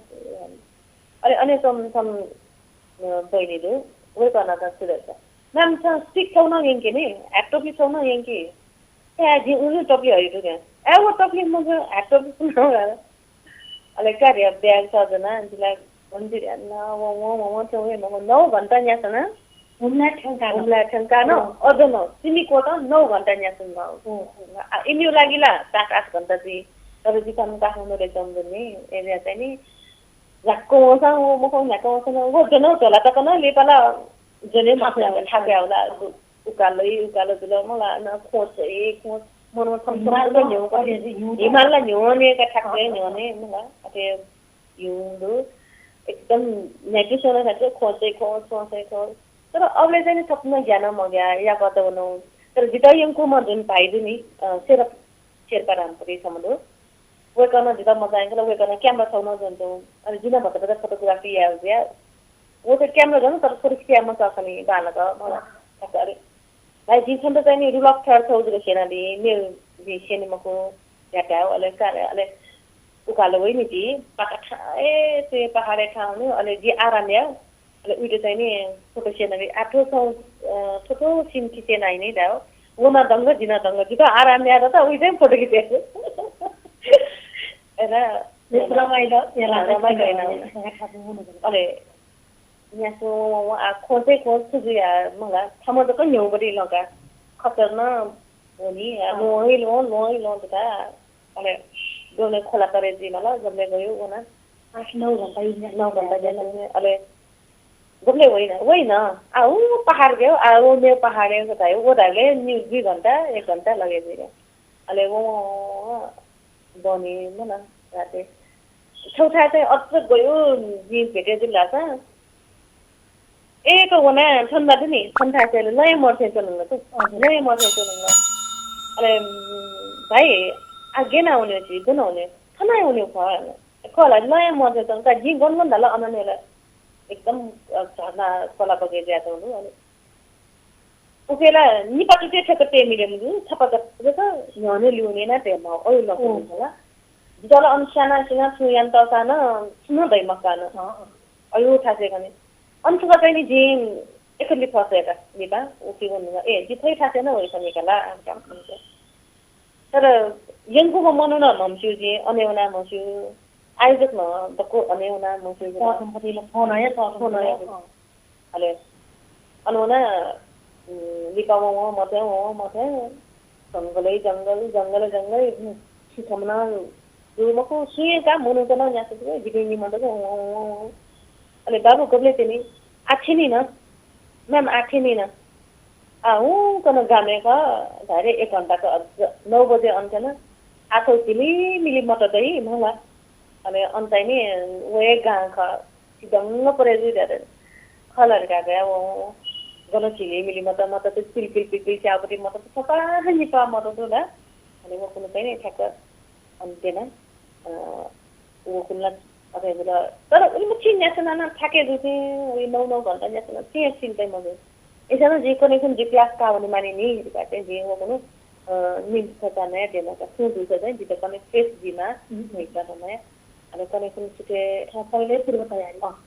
अले अन हे छम्ह, छम्ह, अ, बहिनी दु, वय्कलं नं छु धाल का, म्याम, छ stick छगू नं यंके नि, hat टोपी छगू नं यंके। ए, जिं उलि टोपी हयातु का। ए, व टोपी मखु, hat टोपी नं हया। अले का रे bag सःजना, जिला भन्ति रे, न, व, व, व, व, व, व, नौ घण्टा न्यासना। हुम्ला ठ्यंका न। हुम्ला ठ्यंका न, अँ। अझ नं, सिमी क्वतं नौ घण्टा न्यासना। अँ। आ, इमिया लागि ला सात आठ घण्टा जुइ। तर जिं थन काठमाडौं रे जम जुनि, एरिया चाहिँ नि, झ्याक्क वंसां व मखु, झ्याक्क वंसां व जनौ झोला तक नं लिपा ला जने मखु, ठाकुया होला। उकालै, उकालो जुल मला, न खोंचय्, खोंच, मन, मन थम, थम हिमाल ला न्ह्यः, अरे, हिमाल ला न्ह्यःने का, ठ्याक्कै न्ह्यःने मला, अथे हिउँ दु। एकदम न्ह्याइपुसे नं ठ्याक्कै खोंचय्, खोंच, खोंचय्, खोंच। तर अबलय् चाहिँ नि थप नं ज्या नं मग्या, याकःचा वनु। तर जितः यंकूम्ह जुन भाइ दु नि, अ, शेरप, शेर्पा रामपुरी छम्ह दु। वय्कलं जितः मचायंकल, वय्कलं camera छगू नं ज्वनाच्वं। अले जिं नं भचा भचा photography याये जुया। व त camera ज्वन, तर थोरै खिया मचाःखनी बांलाक मला। अले भाइ, जिं छन्त चाहिँ नि roll of third छगू जक स्यनाबी, मेगु जिं स्यने मखु, ध्याकाः, अले का, अले उकालो वइ नि जि, पाका थाय्, ए, से पहाडय् थाहां वने, अले जि आराम याः। अले उइत चाहिँ नि photo स्यनाबी, आ, थ्व छगू, अ, थ्व, थ्व scene खिसे यानाः नि धाः। व नं दंग, जि नं दंग, जितः आराम याः दत, उइत चाहिँ photo खिसे। अले, रमाइलो, अँ, रमाइलो याना। अले न्यासि वं, वं, वं, आ, खोंचय् खोंच छु जुया मला, थःम्हं जक न्ह्यःबलय् लंका। खच्चर नं वनी, आ, अँ। ल्वहं हे ल्वहं, ल्वहं हे ल्वहं जक। अले गबलें खोला तरे जुइ मला, गबलें गयो वना। आठ नौ घण्टा यंका। नौ घण्टा यंका। अले गबलें वइन, वइन। आ, उ पहाड गयो, आ, उ मेगु पहाड गयो धायो, व धायेबलय् नि दुई घण्टा, एक घण्टा लगे जुइ। अले वं, वं, वं, बहनी मला, राते। छगू थाय् चाहिँ अझ गयो, जिं भेटे जुल धाःसा। एक वना थन ला दु नि, थन थाय् चाहिँ लँय् मर थें च्वनागु ला तु। हजुर। लँय् मर थें च्वनागु ला। अले, उम्, भाइ, आ, गन वनेगु छि, गन वनेगु? थन हे वनेगु खः। खः ला, लँय् मर थें च्वनागु का, जिं गन गन धाल अनने ला। एकदम, अ, झरना खोला बगय् जुयाच्वंगु दु, अले उके ला निपा तुति ठ्याक्क तये मिले मजू, थपा जक न्ह्यःने ल्यूने याना तये माः, अय् लँपु ओ। न्ह्यः ला। जितः ला अन स्याना सिना छुं याना तःसा नं छुं नं दइ मखु का नं। अँ, अँ। अय् थासय् खनी। अन थुका चाहिँ नि जिं एकलि फसय् का निपा, उके वनेगु। ए, जि थ्व हे थासय् नं वइ खनी का ला, आम काम खनी का। तर यंकूम्ह मनू नं म्हमस्यू जिं, अन हे वना म्हस्यू। आयोजक नं दक्व अन हे वना म्हस्यू जिं। तःसं पतिला फोन हे, तःसं फोन हे। पतिला। अँ। अले अन वना, उम्, लिपा वं, वं, मथें, वं, मथें, जंगलै जंगल, जंगलै जंगल, उम्, सिखमना दु मखु, सुं हे का मनूत नं न्यासः दु, जिपिं निम्ह दु, वं, वं, वं। अले बाबु गबलें थ्यनी? आः थ्यनी न, म्याम आः थ्यनी न। आ, हुं, कन गामय् खः, धारे एक घण्टा खः, अझ नौ बजे अन थ्यन। आः थ्व झिलिमिलि मत दइ, मला। अले अन चाहिँ नि, व हे गां खः। चिदंग परे जुइ धात। खः ला धकाः धया वं। गन झिलिमिलि मत, मत त पिलपिल पिलपिल च्याःपट्टि मत त सफा निपाः मत दु ला। अले वकुन्हु चाहिँ नि ठ्याक्क अन त्यन। अ, वकुन्हु ला अथे जुल। तर उलि मछि न्यासना नं थाके जुइ थें, उलि नौ नौ घण्टा न्यासना थें सिल तइ मजू। अय्‌सां नं जि कन्हय् खुन्हु जि class का वने मानि नि धकाः चाहिँ जि वकुन्हु, अ, निम्ह सचा नया देन का। सुं दुसा चाहिँ जितः कन्हय् fresh जुइमा, उम्। निम्ह सचा नया। अले कन्हय् खुन्हु छुटे थौं पहिले पूर्व तयारी। अँ।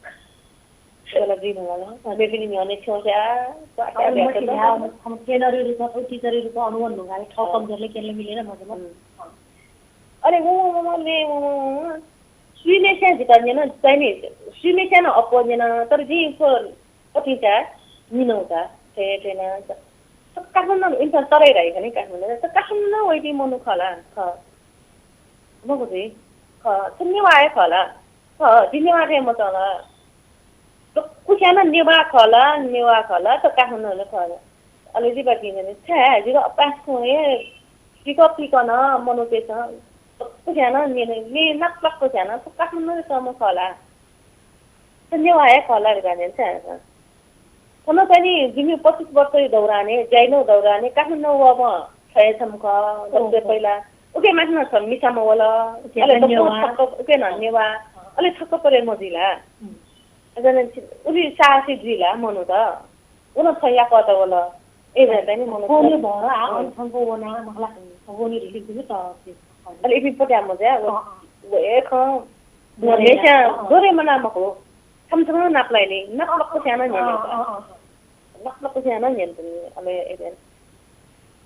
चला जुइ नं वाला। मेपिनि न्ह्यःने छ्यं स्याः, स्वास्याः अरे, ब्याहा मछि करत। ह्या, हम, हम केनरी रूपमा, थौं teacher रूपमा अनुवन ढुङ्गाले ठाउँ अँ। कमजोरले केनले मिलेन मजू। अँ। अरे, वो, वो, वो, ले, वो, वो, वो। स्वीमेस्यां जितः न्यन, चाहिँ नि, स्वीमेस्यां नं अप्वः न्यन, तर जिं थ्व कथि का, निनौ का, थ्व, थ्व नं, त काठमाडौं इन्सान तराई राइ खनी काठमाडौं, त काठमाडौं वइपिं मनू खः ला, खः। मखु जुइ, खः, थ्व नेवाः हे खः ला, खः, जि नेवाः थें मच्वं ला। दक्वस्यां नं नेवाः खः ला, नेवाः खः ला, त काठमाडौं नं खः ला। अले जिबा दिं गने, छाय् जिगु अपाय्सकं हे पिकपिकं मनूतय्सं दक्वस्यां नं न्यने, मे नापलाक स्यां नं, थ्व काठमाडौं तःम्ह खः ला। थ्व नेवाः हे खः ला धकाः न्यने छाय्। थन चाहिँ नि जिमि पच्चिस वर्षया दौरान, ज्याइनौ दौरान काठमाडौं वःम्ह छय् छम्ह खः, दक्वस्यां पहिला। उके माथि नं छम्ह मिसाम्ह वल। अले दक्व धन्यवाद। छक्क, उके नं नेवाः। अले छक्क परे मजुइ ला। अझ नं छि-, उलि साहसी जुइ ला मनूत। व नं थ्व याकःत वल। ए, जाय् चाहिँ नि मनूत। कोने भर आ, अँ। अन छंको वना, मखला, कोने रिलिक दिनु त। अले इपिं पत्याः मज्या, व, अँ, अँ। व एक, अँ, अँ। दोरे मना मखु। छम्ह छम्ह नापलाइ नि, नापलाक स्यां नं न्यने। अँ, अँ, अँ। नापलाक स्यां नं न्यने, अले ए,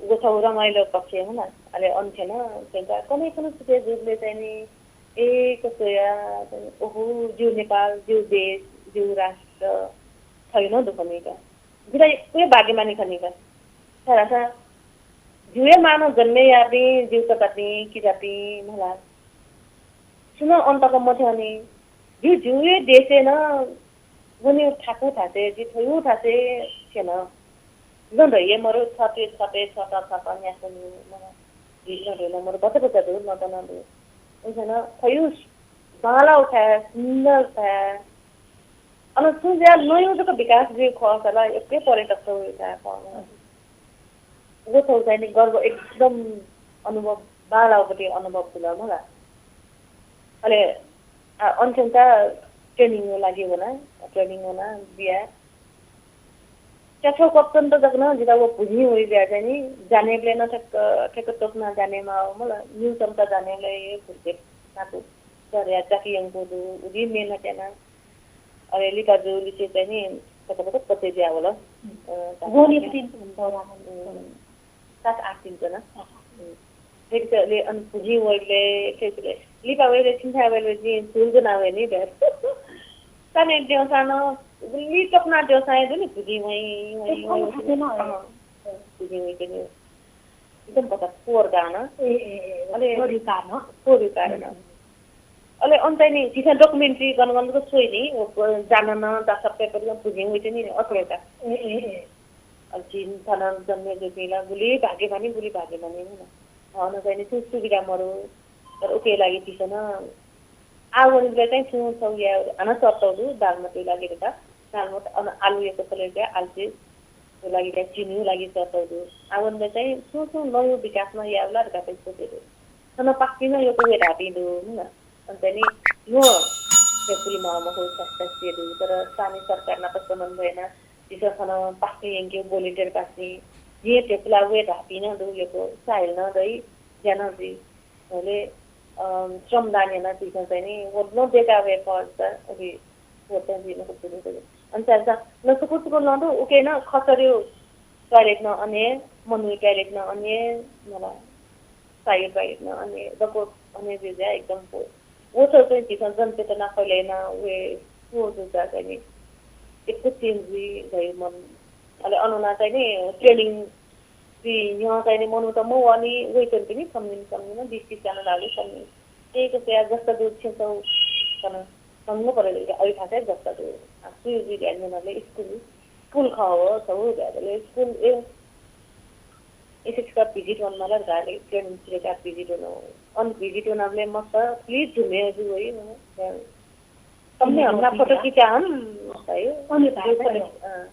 व छगू रमाइलो पक्ष हे होला। अले अन थें नं, थें का कन्हय् कन्हय् छुटे जुइबलय् चाहिँ नि, ए, कस्तो या, ओहो, ज्यू नेपाल, ज्यू देश, ज्यू राष्ट्र, थ्व नं दु खनी का। जितः यक्व भाग्यमानी खनी का। छाय्धाःसा, ज्यू हे मांनं जन्म याःपिं, ज्यू ततापिं, किजापिं, मला। सुनं अन तक मथ्यंनि। ज्यू, ज्यू हे देशय् नं वने थाकु थासय्, जि थ्व थासय् थ्यन। नं धइगु मरु, छते छते छत छत न्यासि नि, नं धइगु नं मरु, भचा भचा दु, नत नं दु। उइथें नं थ्व बांलाउ थाय्, सुन्दर थाय्। अन सुं ज्या नयु जक विकास जुइ खःसा ला यक्व पर्यटक त वइ थाय् खः। व थ्व चाहिँ नि गर्व एकदम अनुभव, बांलाउपट्टि अनुभव जुल मला। अले, आ, अन थें चा training-या लागि वना, training वना बिया। च्याछौ कप्तान त जक नं जितः व भुजिं वइबलय् चाहिँ नि जानेबलय् नं ठ्याक्क, ठ्याक्क तोकना जाने माः मला, न्यू चम्चा जानेबलय् हे भुर्के नाकु दर्या चाकी यंकू दु, उलि मेहनत याना। अले लिपा जूलिसे चाहिँ नि तक तक पचे जुया वल। अ, वने दौरान। सात आठ दिन जना। अँ। फेरि चाहिँ अले अन भुजिं वइबलय्, फेरि चाहिँ लिपा वइबलय् छिन्थाय् वइबलय् जिं झुल जना वये नि भ्यार। साने देउसा नं, गुलि तोकना देउसा हे दु नि, भुजिं वइ, वइ, वइ, वइ। अँ, भुजिं वइ चाहिँ नि। एकदम भचा पोर गान। ए, ए, ए, अले पोर गान। पोर गान। अले अन चाहिँ नि झीसं documentary गन गन जक स्वइ नि, व, व, जान नं, चा सप्ताह परिवार भुजिं वइ चाहिँ नि, अथवा का। ए, ए, ए। अले झी थन जन्मे जुपिं ला गुलि भाग्यमानी, गुलि भाग्यमानी, हँ। अन चाहिँ नि सुं सुविधा मरु, तर उके लागि झीसं नं आ वनेबलय् चाहिँ सुं छौ या हानं सत्तौ दु, दालमोटया लागि धका। दालमोट अन आलु यक्व छले का, आलु चाहिँ लागि का, चिनी लागि सत्तौ दु। आ वनेबलय् चाहिँ सुं सुं नयु विकास नं यायेबला धका चाहिँ सोचे दु। थन पाक्तिं नं यक्व वये धाःपिं दु, हुँ। अन चाहिँ नि न्वं, ध्यपुलि माः मखु, सास्तास्तिया दु, तर स्थानीय सरकार नाप समन्वय याना, झीसं थन पाक्तिं यंके volunteer पाक्तिं, जिं ध्यपुला वये धाःपिं नं दु, यक्व साहिल नं दइ, ज्या नं जुइ। अले, अ, श्रमदान याना झीसं चाहिँ नि, व नं बेका वये खः, अले व चाहिँ जुइ मखु, जुइ मखु। अन चाहिँ नि, न सुकु सुकु नं दु, उके नं खच्चरयु toilet नं अने, मनू toilet नं अने, मला। सायु बायु नं अने दक्व अने जुइ ज्या एकदम पो। व छौ चाहिँ झीसं जनचेतना फैलायेना वये पो जुइ ज्या चाहिँ नि यक्व change जुइ धइ मन। अले अन नं चाहिँ नि training जुइ न्ह्यः चाहिँ नि मनूत मवःनि वइच्वंपिनि छम्हिन छम्हिन बिस तिस जना धाःगु छम्हिन। एक सय जस्ता दु छेँ छौ कन संग परे अयु थासय् जस्ता दु। आ, सुयु जुइ ध्यान न्यनाबलय् school, school खः हो, छौ ध्याबलय् school ए ए शिक्षक visit वन मला गाले, training शिक्षक visit वन। अन visit वनाबलय् मस्त please जुमे जु वइ, मतलब, कमने हमना photo खींचा हम, है। अन भाषा, अ,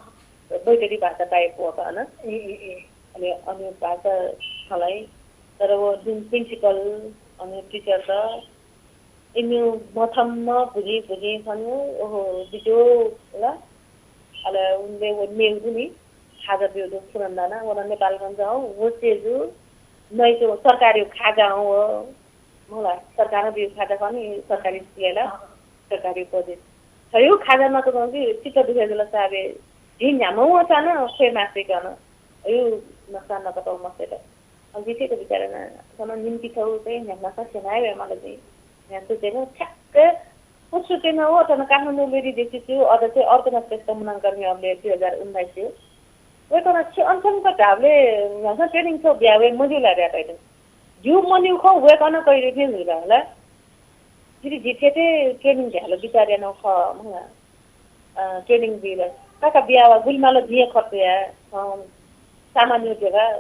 बैतडी भाषा type वक अन। ए, ए, ए। अले अन भाषा खलाई, तर व जुन principal, अन teacher त, इमिउ मथम्म भुजिं भुजिं खनु, ओहो, बिज्याउ, ला? अले उनले व मेउ दु नि, खाजा ब्यु दु, सुनन्दाना, व नं नेपालगञ्ज हौ, व चेजु, नैचो, सरकारी खाजा हौ, व, मला, सरकारं ब्यु खाजा खनि, सरकारी स्कुलय् ला, अँ। सरकारी बजेट। हयु खाजा नक गंगि, चित्त दुखे जुल साबे, झी न्ह्याम्ह वंसां नं, ख्वये मास्ति कन, हयु नसा नकतौ मस्ते त। अले जिं थथे बिचाः याना, थन निम्ति छौ चाहिँ न्ह्याम्हसां स्यनाः वये माल चाहिँ। न्ह्यासु चाहिँ ठ्याक्क उसु चाहिँ व थन काठमाडौं lady district च्यू, अझ चाहिँ अर्चना श्रेष्ठ मुनाङ्कर्मी अबले दुई हजार उन्नाइस च्यू। वय्कलं छि अनसन का धाःबलय् न्ह्यासं training छौ बिया वये मज्यू ला धया तइदु। ज्यू मन्यू खँ वय्कलं कइदु थें जुल ला। जिं जि थथे training धायेगु बिचाः यानागु खः, मला। अ, training बिल। काका बिया वा गुलि माल जिं खर्च या, अ, सामान्य जगह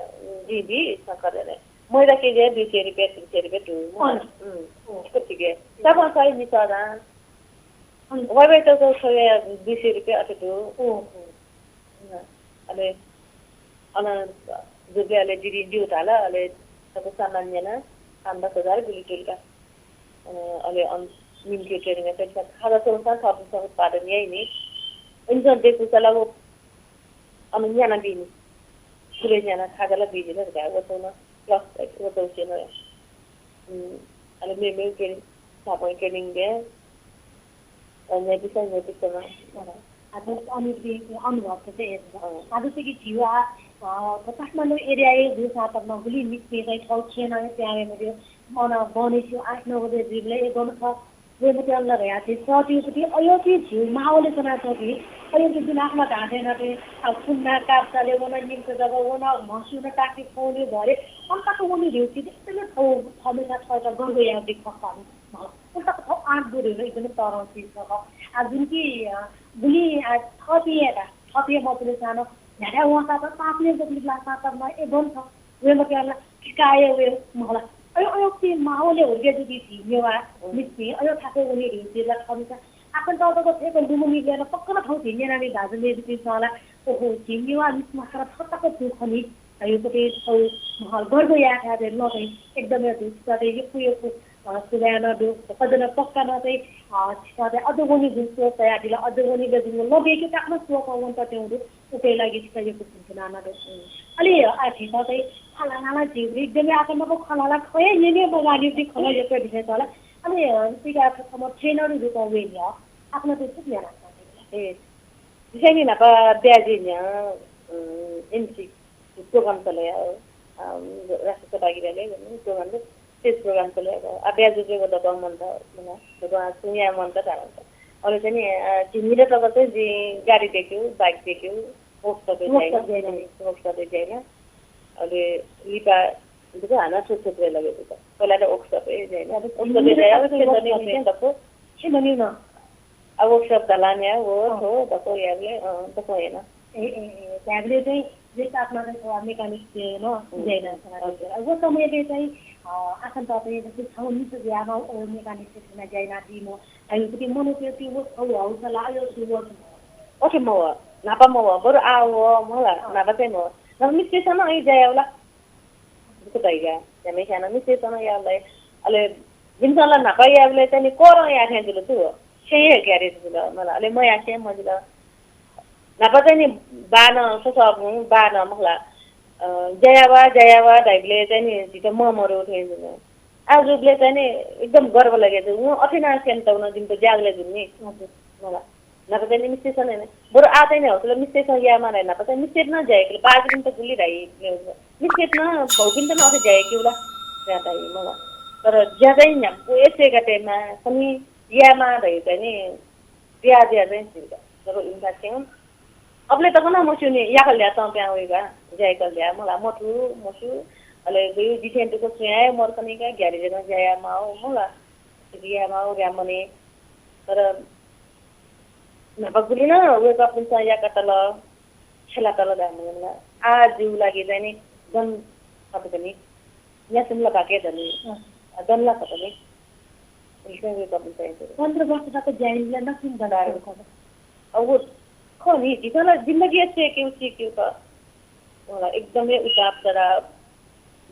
जिं बी, संकर रे। मैदा केजी दुई सय रुपये, तीन सय रुपये दु। अँ। उम्। अँ। कति के? साबुन सय निसा दा। अँ। वै वै तो तो सय दुई सय रुपये अथे दु। अँ। अले अन जुबे अले दिदी दिउ धाल, अले तब सामान्य ना पाँच दस हजार गुलि जुल का। अ, अले अन निम्ति training है, खाजा संस्था थप उत्पादन याइनि। इन्जन देखु सला वो अन न्याना बिनि। गुले न्याना खाजा ला बिनि ना का, वो तो ना plus वो तो से ना। उम्, अले मे मे के साबुन training दे। अ, न्यापिसा, न्यापिसा ना। अ, आ, तो अनुभव तो से। अँ। आ, जैसे कि झीवा, अ, तो काठमाडौं area ए जुसा तक मा गुलि मिस्त्री चाहिँ थौ खेन है, त्यारे मध्य मन बने छु आठ नौ बजे जुबले ए गन थ। वे मध्य अल्ला रह्या थे, सती पति अयो थे झीउ माहौले सना थे। अयो थे जुन आखमा धाथे ना थे, आ, खुन्ना काप चाले वना निम्त जगह वना म्हसु न ताकि फोने भरे। अन तक वनी रे थे, एकदमै थौ हमेसा थौ गर्व या दे खस्ता। उल्टा कथं आँट बुरे एकदमै तरह चिज छ। आ, जुन कि, अ, बुलि, आ, थपिया, थपिया मपुले सानो, न्ह्याथाय् वंसा त पाँच मिनट जति लासा त म ए बन छ। वे मत याला, ठिकाय वे महला। अयो, अयो कि माहौले हो गे जुदी थी, नेवा, मिस्ती, अयो थाके वनी रे, ते ला थमिसा। आखन त त थे को दुमुनी गे न पक्क न थौ थी, नेना नि दाजु ने बिति साला। ओहो, थी नेवा मिस मखरा थतक तु खनी। अयो पते थौ महल गर्व या था दे न, एकदमै दु, त दे यकु यकु अ, सुभाय् नं दु, कजन पक्का नं चाहिँ, अ, छिकः चाहिँ अझ वनी जुन सोच तयादिल, अझ वनी जुन लगे कि ताकमा सोच वंत त्यौं दु, उके लागि छिकः यक्व भिंतुना नं दु। अले, अ, छिकः चाहिँ खलालाला जीवरी एकदमै आकर्षक खलाला खये, ये ने बगानी भी खला यक्व दिने चला। अले, अ, तिका थम trainer रूपमा वेलिया, आकर्षक चाहिँ छुट याना। ए, जिसै नि नापा ब्याजी न्या, अ, एमसी। Program चले, अ, राष्ट्रिय सहभागिताले program, stage program चले, आ, ब्याजु चाहिँ वो दबंग मन त, मला, दबंग सुनिया मन त धारण त। अले चाहिँ नि, अ, झिंनिले तब चाहिँ जि गाडी देख्यो, bike देख्यो, workshop ए जाइना, workshop ए जाइना। अले लिपा, दुगु हाना छुट छुट रे लगे दुगु। पहिला त workshop ए जाइना। Workshop ए जाइना, अब छेदनी न। अब workshop दलान या, वो, थो, दको याबले, अ, दको याना। ए, ए, ए, त्याबले चाहिँ जे तापमान चाहिँ थोड़ा mechanic से न, जाइना। हजुर। अब वो समय पे चाहिँ, अ, आसन त पे जस्तै छौ निस याना, ओ mechanic से ना जाइना दिमो। अयो कुति मनो पे ति वो, थौ हौ सला, अयो सु वो। ओके मो, नापा मो, बरु आ वो, मला, नापा चाहिँ मो। नापा मिस्त्री सन अयो जाया होला। दुःख भइगा, झ्याम्हेस्यां नं मिस्त्री सन याबलय्। अले जिमिसं ला न्हापा याबलय् चाहिँ नि करं याःथें जुल तु। छेँ हे ग्यारे जुल मला। अले मयासें मजिल। न्हापा चाहिँ नि बानं ससःगुं बानं मखला, अ, ज्या या वा, ज्या या वा धाइबलय् चाहिँ नि झीत ममरो थें जुल। आः जुबलय् चाहिँ नि एकदम गर्व लगे जुल। वं अथे ना स्यंतौ नं जिमित ज्यागलय् जुल नि। हजुर। मला। न्हापा चाहिँ नि मिस्त्री सन याना। बरु आः चाहिँ नि हौसला मिस्त्री सन यायेमाः धाइ, न्हापा चाहिँ मिस्त्री नं ज्या याकल, बाजु जिमित गुलि धाइ। मिस्त्री नं भौपिन्त नं अथे ज्या याकेगु ला। ज्या धाइ मला। तर ज्या चाहिँ न्ह्यागु हे सेका तयेमाः, खनी यायेमाः धाइ चाहिँ नि, ज्या ज्या चाहिँ झीत। तर इमित चाहिँ अबलय् तक नं मस्यू नि, याकल ल्या तं प्यां वइगा, ज्या याकल ल्या मला, मथू, मस्यू, अले गयु जिथें दुःख सुयां हे मरकनिका, ग्यारे जक ज्या यायेमाः मला, ज्या यायेमाः, ज्या मने। तर न्हापा गुलि नं वय्कःपिन्सं याकातल, छ्यलातल धायेमाः ला। आः जिगु लागि चाहिँ नि दन खत खनी। न्यासुन ला भाके धनी। अँ। दन ला खत नि। इसे वय्कःपिन्सं यात। पन्ध्र वर्ष तक ज्या यानादिल, नकतिनि दन खत। अब वो खः नि, झीसं ला जिन्दगी हे सेकेगु, सेकेगु त। मला एकदम हे उताप चढाव।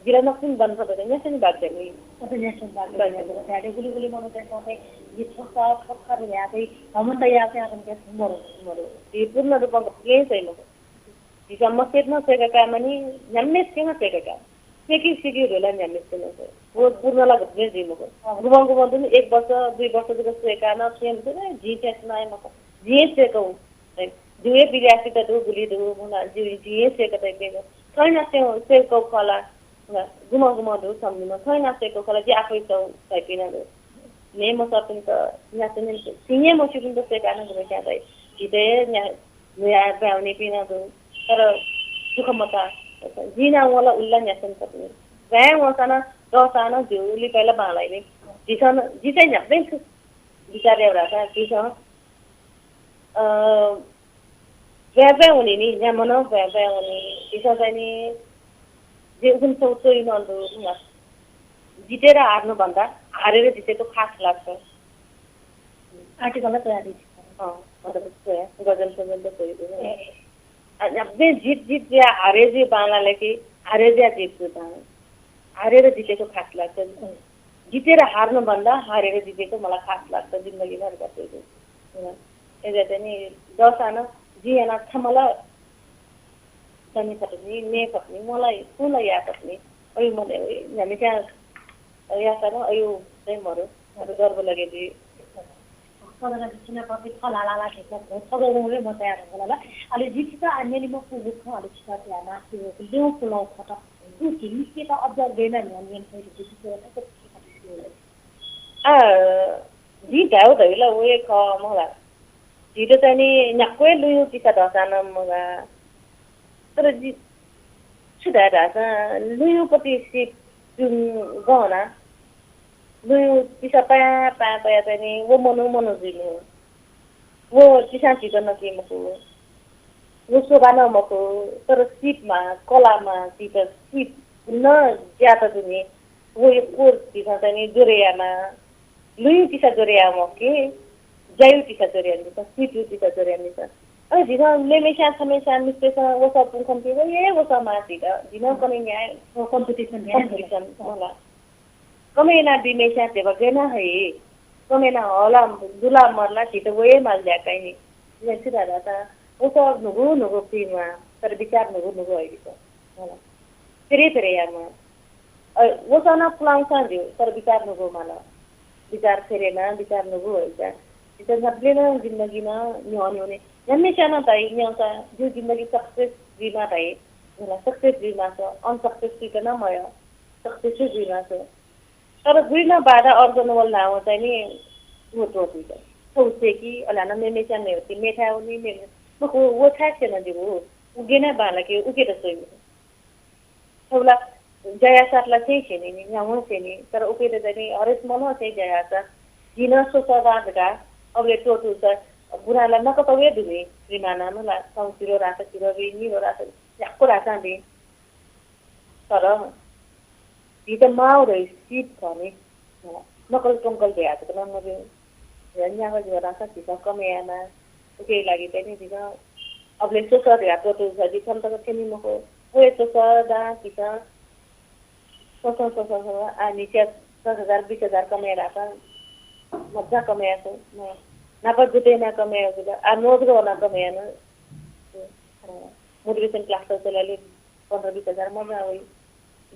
जिला नकतिनि दन खत नि, न्यासुन भाग धनी। अथे न्यासुन भाग धनी। गुलि गुलि मनूतय्सं चाहिँ जि छक्का, छक्का याः चाहिँ, घमण्ड याः चाहिँ आखन के मरु, मरु। झी पूर्ण रूपमा घोकें चाहिँ मखु। झीसं मस्यत नं सेका कायेमानि, न्ह्याम्हेसिके नं सेका काये। सेकी सिकी धुला न्ह्याम्हेसिके नं से। वो पूर्ण ला घोकें जुइ मखु। गुम्हं गुम्हं दुने एक वर्ष, दुई वर्ष जक सेका नं स्वये मखु, जिं चाहिँ सुनां हे मखु। जिं हे सेकौ। जिगु हे विद्यार्थी त दु, गुलि दु, मला, जि, जिं हे सेका तइपिं दु। थौं नं से, सेकौ खला। गुम्हं गुम्हं दु, सम्झिन। थौं नं सेकौ खला, जि आफै सौ तइपिं नं दु। ने मसःपिन्त, न्यासुनिन्त, सिंगे मस्यूपिन्त सेका नं गुम्हस्यां तइ। झीत हे न्या-, न्हुया ब्वाँय् वनीपिं नं दु। तर दुःख मता। जिं नं वल उल्ला न्यासुन खतुनि। ब्वाँय् वंसां नं, तःसां नं, जिगु लिपाय् ला बांलाइ नि। झीसं, जि चाहिँ न्ह्याबलें छु। विचार याये धाःसा, झीसं अ, ब्वाँय् ब्वाँय् वनी नि, न्याम्ह नं ब्वाँय् ब्वाँय् वनी। झीसं चाहिँ नि, जिं उखुन्हु च्वइम्ह दु, जिते र हार्नु भन्दा हारेर जितेको खास लाग्छ। आर्टिकल ला तयार दु। अँ, मतलब, गजल सजल त च्वइ दु। ए। अ, जिं जित जित जुया हारे जुइ बांलाले कि हारे जुया जित जुइ बांला। हारेर जितेको खास लाग्छ। जिते र हार्नु भन्दा हारेर जितेको मलाई खास लाग्छ जिन्दगीमा रुपा। अय्‌जुयाः चाहिँ नि दःसां नं जिं याना छम्ह ला दने फत नि, नये फत नि, मला सुं ला याये फत नि। अय् मनय्, अय् न्ह्याम्हस्यां याःसां नं अय् चाहिँ मरु, अय् गर्व लगे जुइ। सदर छिनापति खला लाला खेत छगः वंगु मचाया रंगला। अले जितः आ न्यनेमा कुगु खँ अले छितः त्या मासिगु ल्यं पुलं खत। उति मिस्केत अब्जर गय् याना न्ह्यःने फइ धइगु जितः। आ, जिं धायेगु धइगु ला व हे खः मला। झीत चाहिँ नि न्ह्याक्व हे लुँयु तिसा दःसां नं मला। तर जि छु धाये धाःसा लुँयुपति सिप जुं गहना। लुँयु तिसा पाया पाया पाया चाहिँ नि व मनू मनू जुइनु। व तिसां झीत नकी मखु। व शोभा नं मखु, तर सिपमा, कलामा झीत सिप नं ज्यात जुनि। व यक्व झीसं चाहिँ नि जोरे याना। लुँयु तिसा जोरे याये मखु कि, ज्यायु तिसा जोरे याना, सिपयु तिसा जोरे याना। अले झीसं मेमेस्यां छमेस्यां मिस्केसं वसः पुंखन कि, व हे वसः माः झीत, झी नं कने न्याय। ओ, कम्पिटिसन न्याय। कम्पिटिसन, होला। कमय् याना बीम्हेस्यां ध्यबा गय् याना हइ। कमय् याना हला दुला मरला झीत व हे माल ज्या काइ नि। जिं छु धाये धाःसा वसः न्हूगु न्हूगु पुइमा, तर विचार न्हूगु न्हूगु हइ दित। होला। फेरे फेरे यामा। अ, वसः नं पुलांसां ज्यू, तर विचार न्हूगु माल। विचार फेरे याना, विचार न्हूगु हइ का। जितः न्ह्याबलें नं जिन्दगी नं न्ह्यः न्ह्यःने न्ह्याम्हेस्यां नं धाइ, न्ह्याःसा जिगु जिन्दगी success जुइमा धाइ। होला, success जुइमास, unsuccess जुइत नं मयः। Success जुइमास। तर गुलि नं बाधा अर्जन वल धाःवं चाहिँ नि व त्वःतुइत। थौं सेकी, अले हानं मेमेस्यां मेवती मेथाय् वनी, मेमे-, मखु, व थाय् स्यना जिगु। उके नं बांलाके, उके त स्वइगु। थौं ला ज्या याःसां ला चाहिँ स्यनी नि, न्ह्यावं स्यनी, तर उके त चाहिँ नि हरेक मनं चाहिँ ज्या याःसा। जिं नं स्वसः दां धकाः अबले त्वःतूसा बुरा ला नकतवे दुनि, श्रीमाना नं ला, थौं सिरो रासा सिरो बी, निरो रासा याक्व रासां बी। तर झीत माउ धइ सिप खः नि। नकल टंकल धया जक नं मज्यू। न्यागः जुयाः धाःसा झीसं कमय् याना। उकिया लागि चाहिँ नि झीसं अबले स्वसः धया त्वःतूसा जि छन्त तक थ्यनी मखु। व हे स्वसः दां झीसं स्वसः स्वसः स्वसः आ न्हिच्चा दस हजार बिस हजार कमय् याना धाःसा मज्जा कमय् याना। न्हापा जुते याना कमय् याना आ नोजग वना कमय् याना। मोटिभेसन क्लास त चलाले पन्ध्र बिस हजार मज्जा वइ।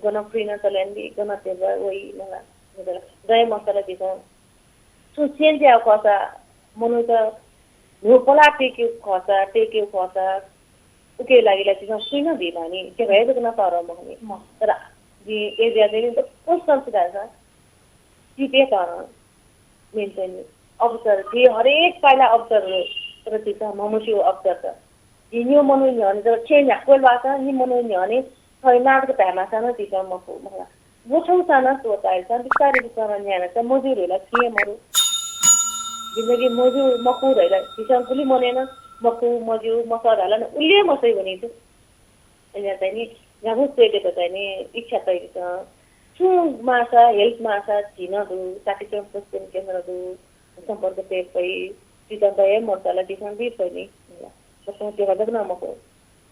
गन free नं चले यानादी, गन ध्यबा वइ मला। दया मखुत ला झीसं छुं change यायेगु खःसा, मनूत न्हू पलाः तयेकेगु खःसा, तयेकेगु खःसा, उकिया लागि ला झीसं सुइ नं बी माःनि, ध्यबा हे जक नं तःधं मखुनि। तर जिं अय्‌जुयाः चाहिँ नि दक्व संस्था धाःसा सिपे तःधं। मेन चाहिँ नि अवसर, झी हरेक पाइला अवसर हो, तर झीसं म्हमस्यू अवसर त। झी निगू मनू न्ह्यःने जक छेँ न्ह्याक्व ल्वाःसां नि मनू न्ह्यःने थः नाटक धायेमाःसां नं झीसं मखु, मखुला। व छगू सां नं त्वःतायेसां बिस्तारै बिस्तारै न्ह्यानासा मज्यू धइला छुं हे मरु। जिन्दगी मज्यू मखु धइला झीसं गुलि मनय् नं मखु, मज्यू, मसः धाःला नं उलि हे मसइ वनी थ्व। अय्‌जुयाः चाहिँ नि न्ह्यागु स्वयेकेत चाहिँ नि इच्छा तइदिसँ। छुं माःसा, help माःसा झी नं दु, साथी स्वयं प्रशिक्षण केन्द्र दु, सम्पर्क तये फइ, झीसं दया मरुसा ला झीसं बी फइ नि। दक्वं ध्यबा जक नं मखु।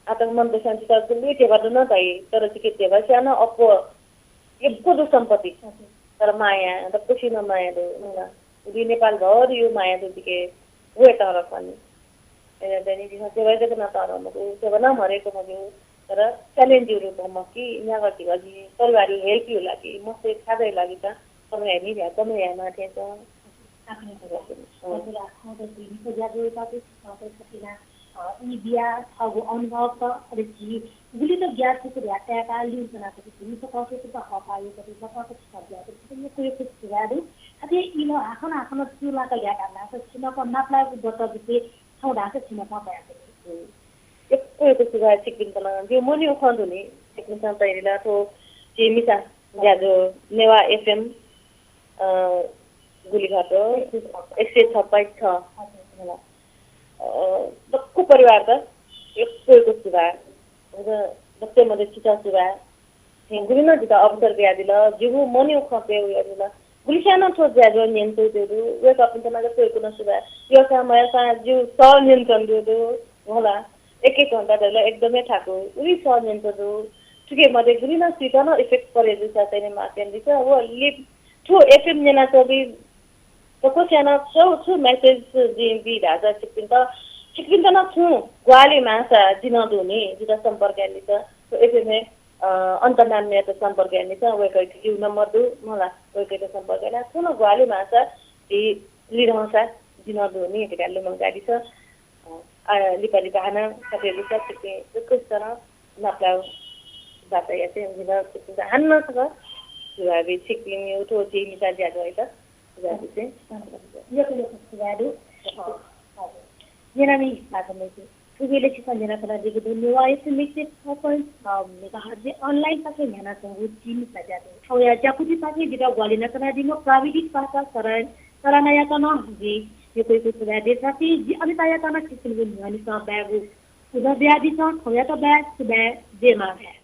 आः तक मनूतय्‌सं जितः गुलि ध्यबा दु नं धाइ, तर जिके ध्यबा स्याः नं अप्वः यक्व दु सम्पत्ति। हजुर। तर माया, दक्वसिनं माया दु, मला। उलि नेपालभर यु माया दु जिके, व हे तःधं खः नि। अय्‌जुयाः चाहिँ नि झीसं ध्यबा जक नं तःधं मखु, ध्यबा नं म्हरेक मज्यू, तर challenge यु रूपं मखु कि न्यागः ध्यबा जि परिवारयु help यु लागि, मस्तय् खाजय् लागि त कमय् याये नि, ध्यबा कमय् यायेमाः थें च्वं। हजुर, हजुर, हजुर, हजुर, अ, ई बिया थःगु अनुभव त अले झी गुलि त ज्ञान थुकु ध्या ताय्‌का लिउ च्वनातःगु झी मिसा कःसय्‌त हःपाः यंकातःगु बचंक छितः बियातःगु यक्व यक्व सुभाय् दु। अथे इमित हाकनं हाकनं चूलाक ल्हाये धाःसा छिनाप नापलायेगु बचः जिके छगू धाःसा छिनाप कयातःगु। यक्व यक्व सुभाय् छिकपिन्त नं। जिगु मनयु खँ दु नि, छिकपिन्सं तयारी ला थ्व झी मिसा ज्याझ्वः नेवाः एफएम अ, गुलि घाट, एक सय छ point छ। हजुर। होला। अ, दक्व परिवारत यक्व यक्व सुभाय्। दक्वय् मध्ये छित सुभाय्। थें गुलिं नं जितः अवसर बियादिल, जिगु मनयु खँ तये वयादिल। गुलिस्यां नं थ्व ज्याझ्वः न्यंतुं दु, वय्कःपिन्त नं यक्व यक्व नं सुभाय्। यःसां मयःसां जिगु सः न्यंतुं दु, होला। एक एक घण्टा धइगु ला एकदम हे थाकु, उलि सः न्यंतुं दु। थुकी मध्ये गुलिं नं सुइत नं effect परे जूसा चाहिँ नि माफ यानादिसँ। व लिप थ्व FM न्यनाच्वंपिं दक्वस्यां नं छु, छु message जिं बी धाःसा छिकपिन्त, छिकपिन्त नं छुं ग्वाहालि माःसा जि नं दु नि, जितः सम्पर्क यानादिसँ। थ्व FM हे, अ, अन्तनाम मेयात सम्पर्क यानादिसँ, वय्कःयात जिगु नम्बर दु, मला, वय्कःयात सम्पर्क याना छुं नं ग्वाहालि माःसा झी लिधंसा जि नं दु नि धकाः लुमंकादिसँ। अ, आ, लिपा लिपा हानं कथं जूसा छिकपिं दक्वसित नं नापलाः बाचा यासें जिं नं छिकपिन्त हानं छकः सुभाय् बी, छिकपिनिगु थ्व झी मिसा ज्याझ्वःयात सुभाय् बिसें। यक्व यक्व सुभाय् दु। हजुर। न्यनामि भाजु मय्जु, थुगु इलय् छिसं न्यनाच्वनादीगु दु नेवाः FM एक सय छ point छ megahertz online पाखें न्ह्यानाच्वंगु झी मिसा ज्याझ्वः। थौंया ज्याकुथिपाखें जितः ग्वाहालि यानाच्वनादीम्ह प्राविधिक पासा सरा-, सरानायात नं जिं यक्व यक्व सुभाय् देछासें जि अनितायात नं छिकपिनिगु न्ह्यःने छकः बाय्गु उजं बियादिसँ। थौंयात बाय्, सुभाय्, जय मांभाय्।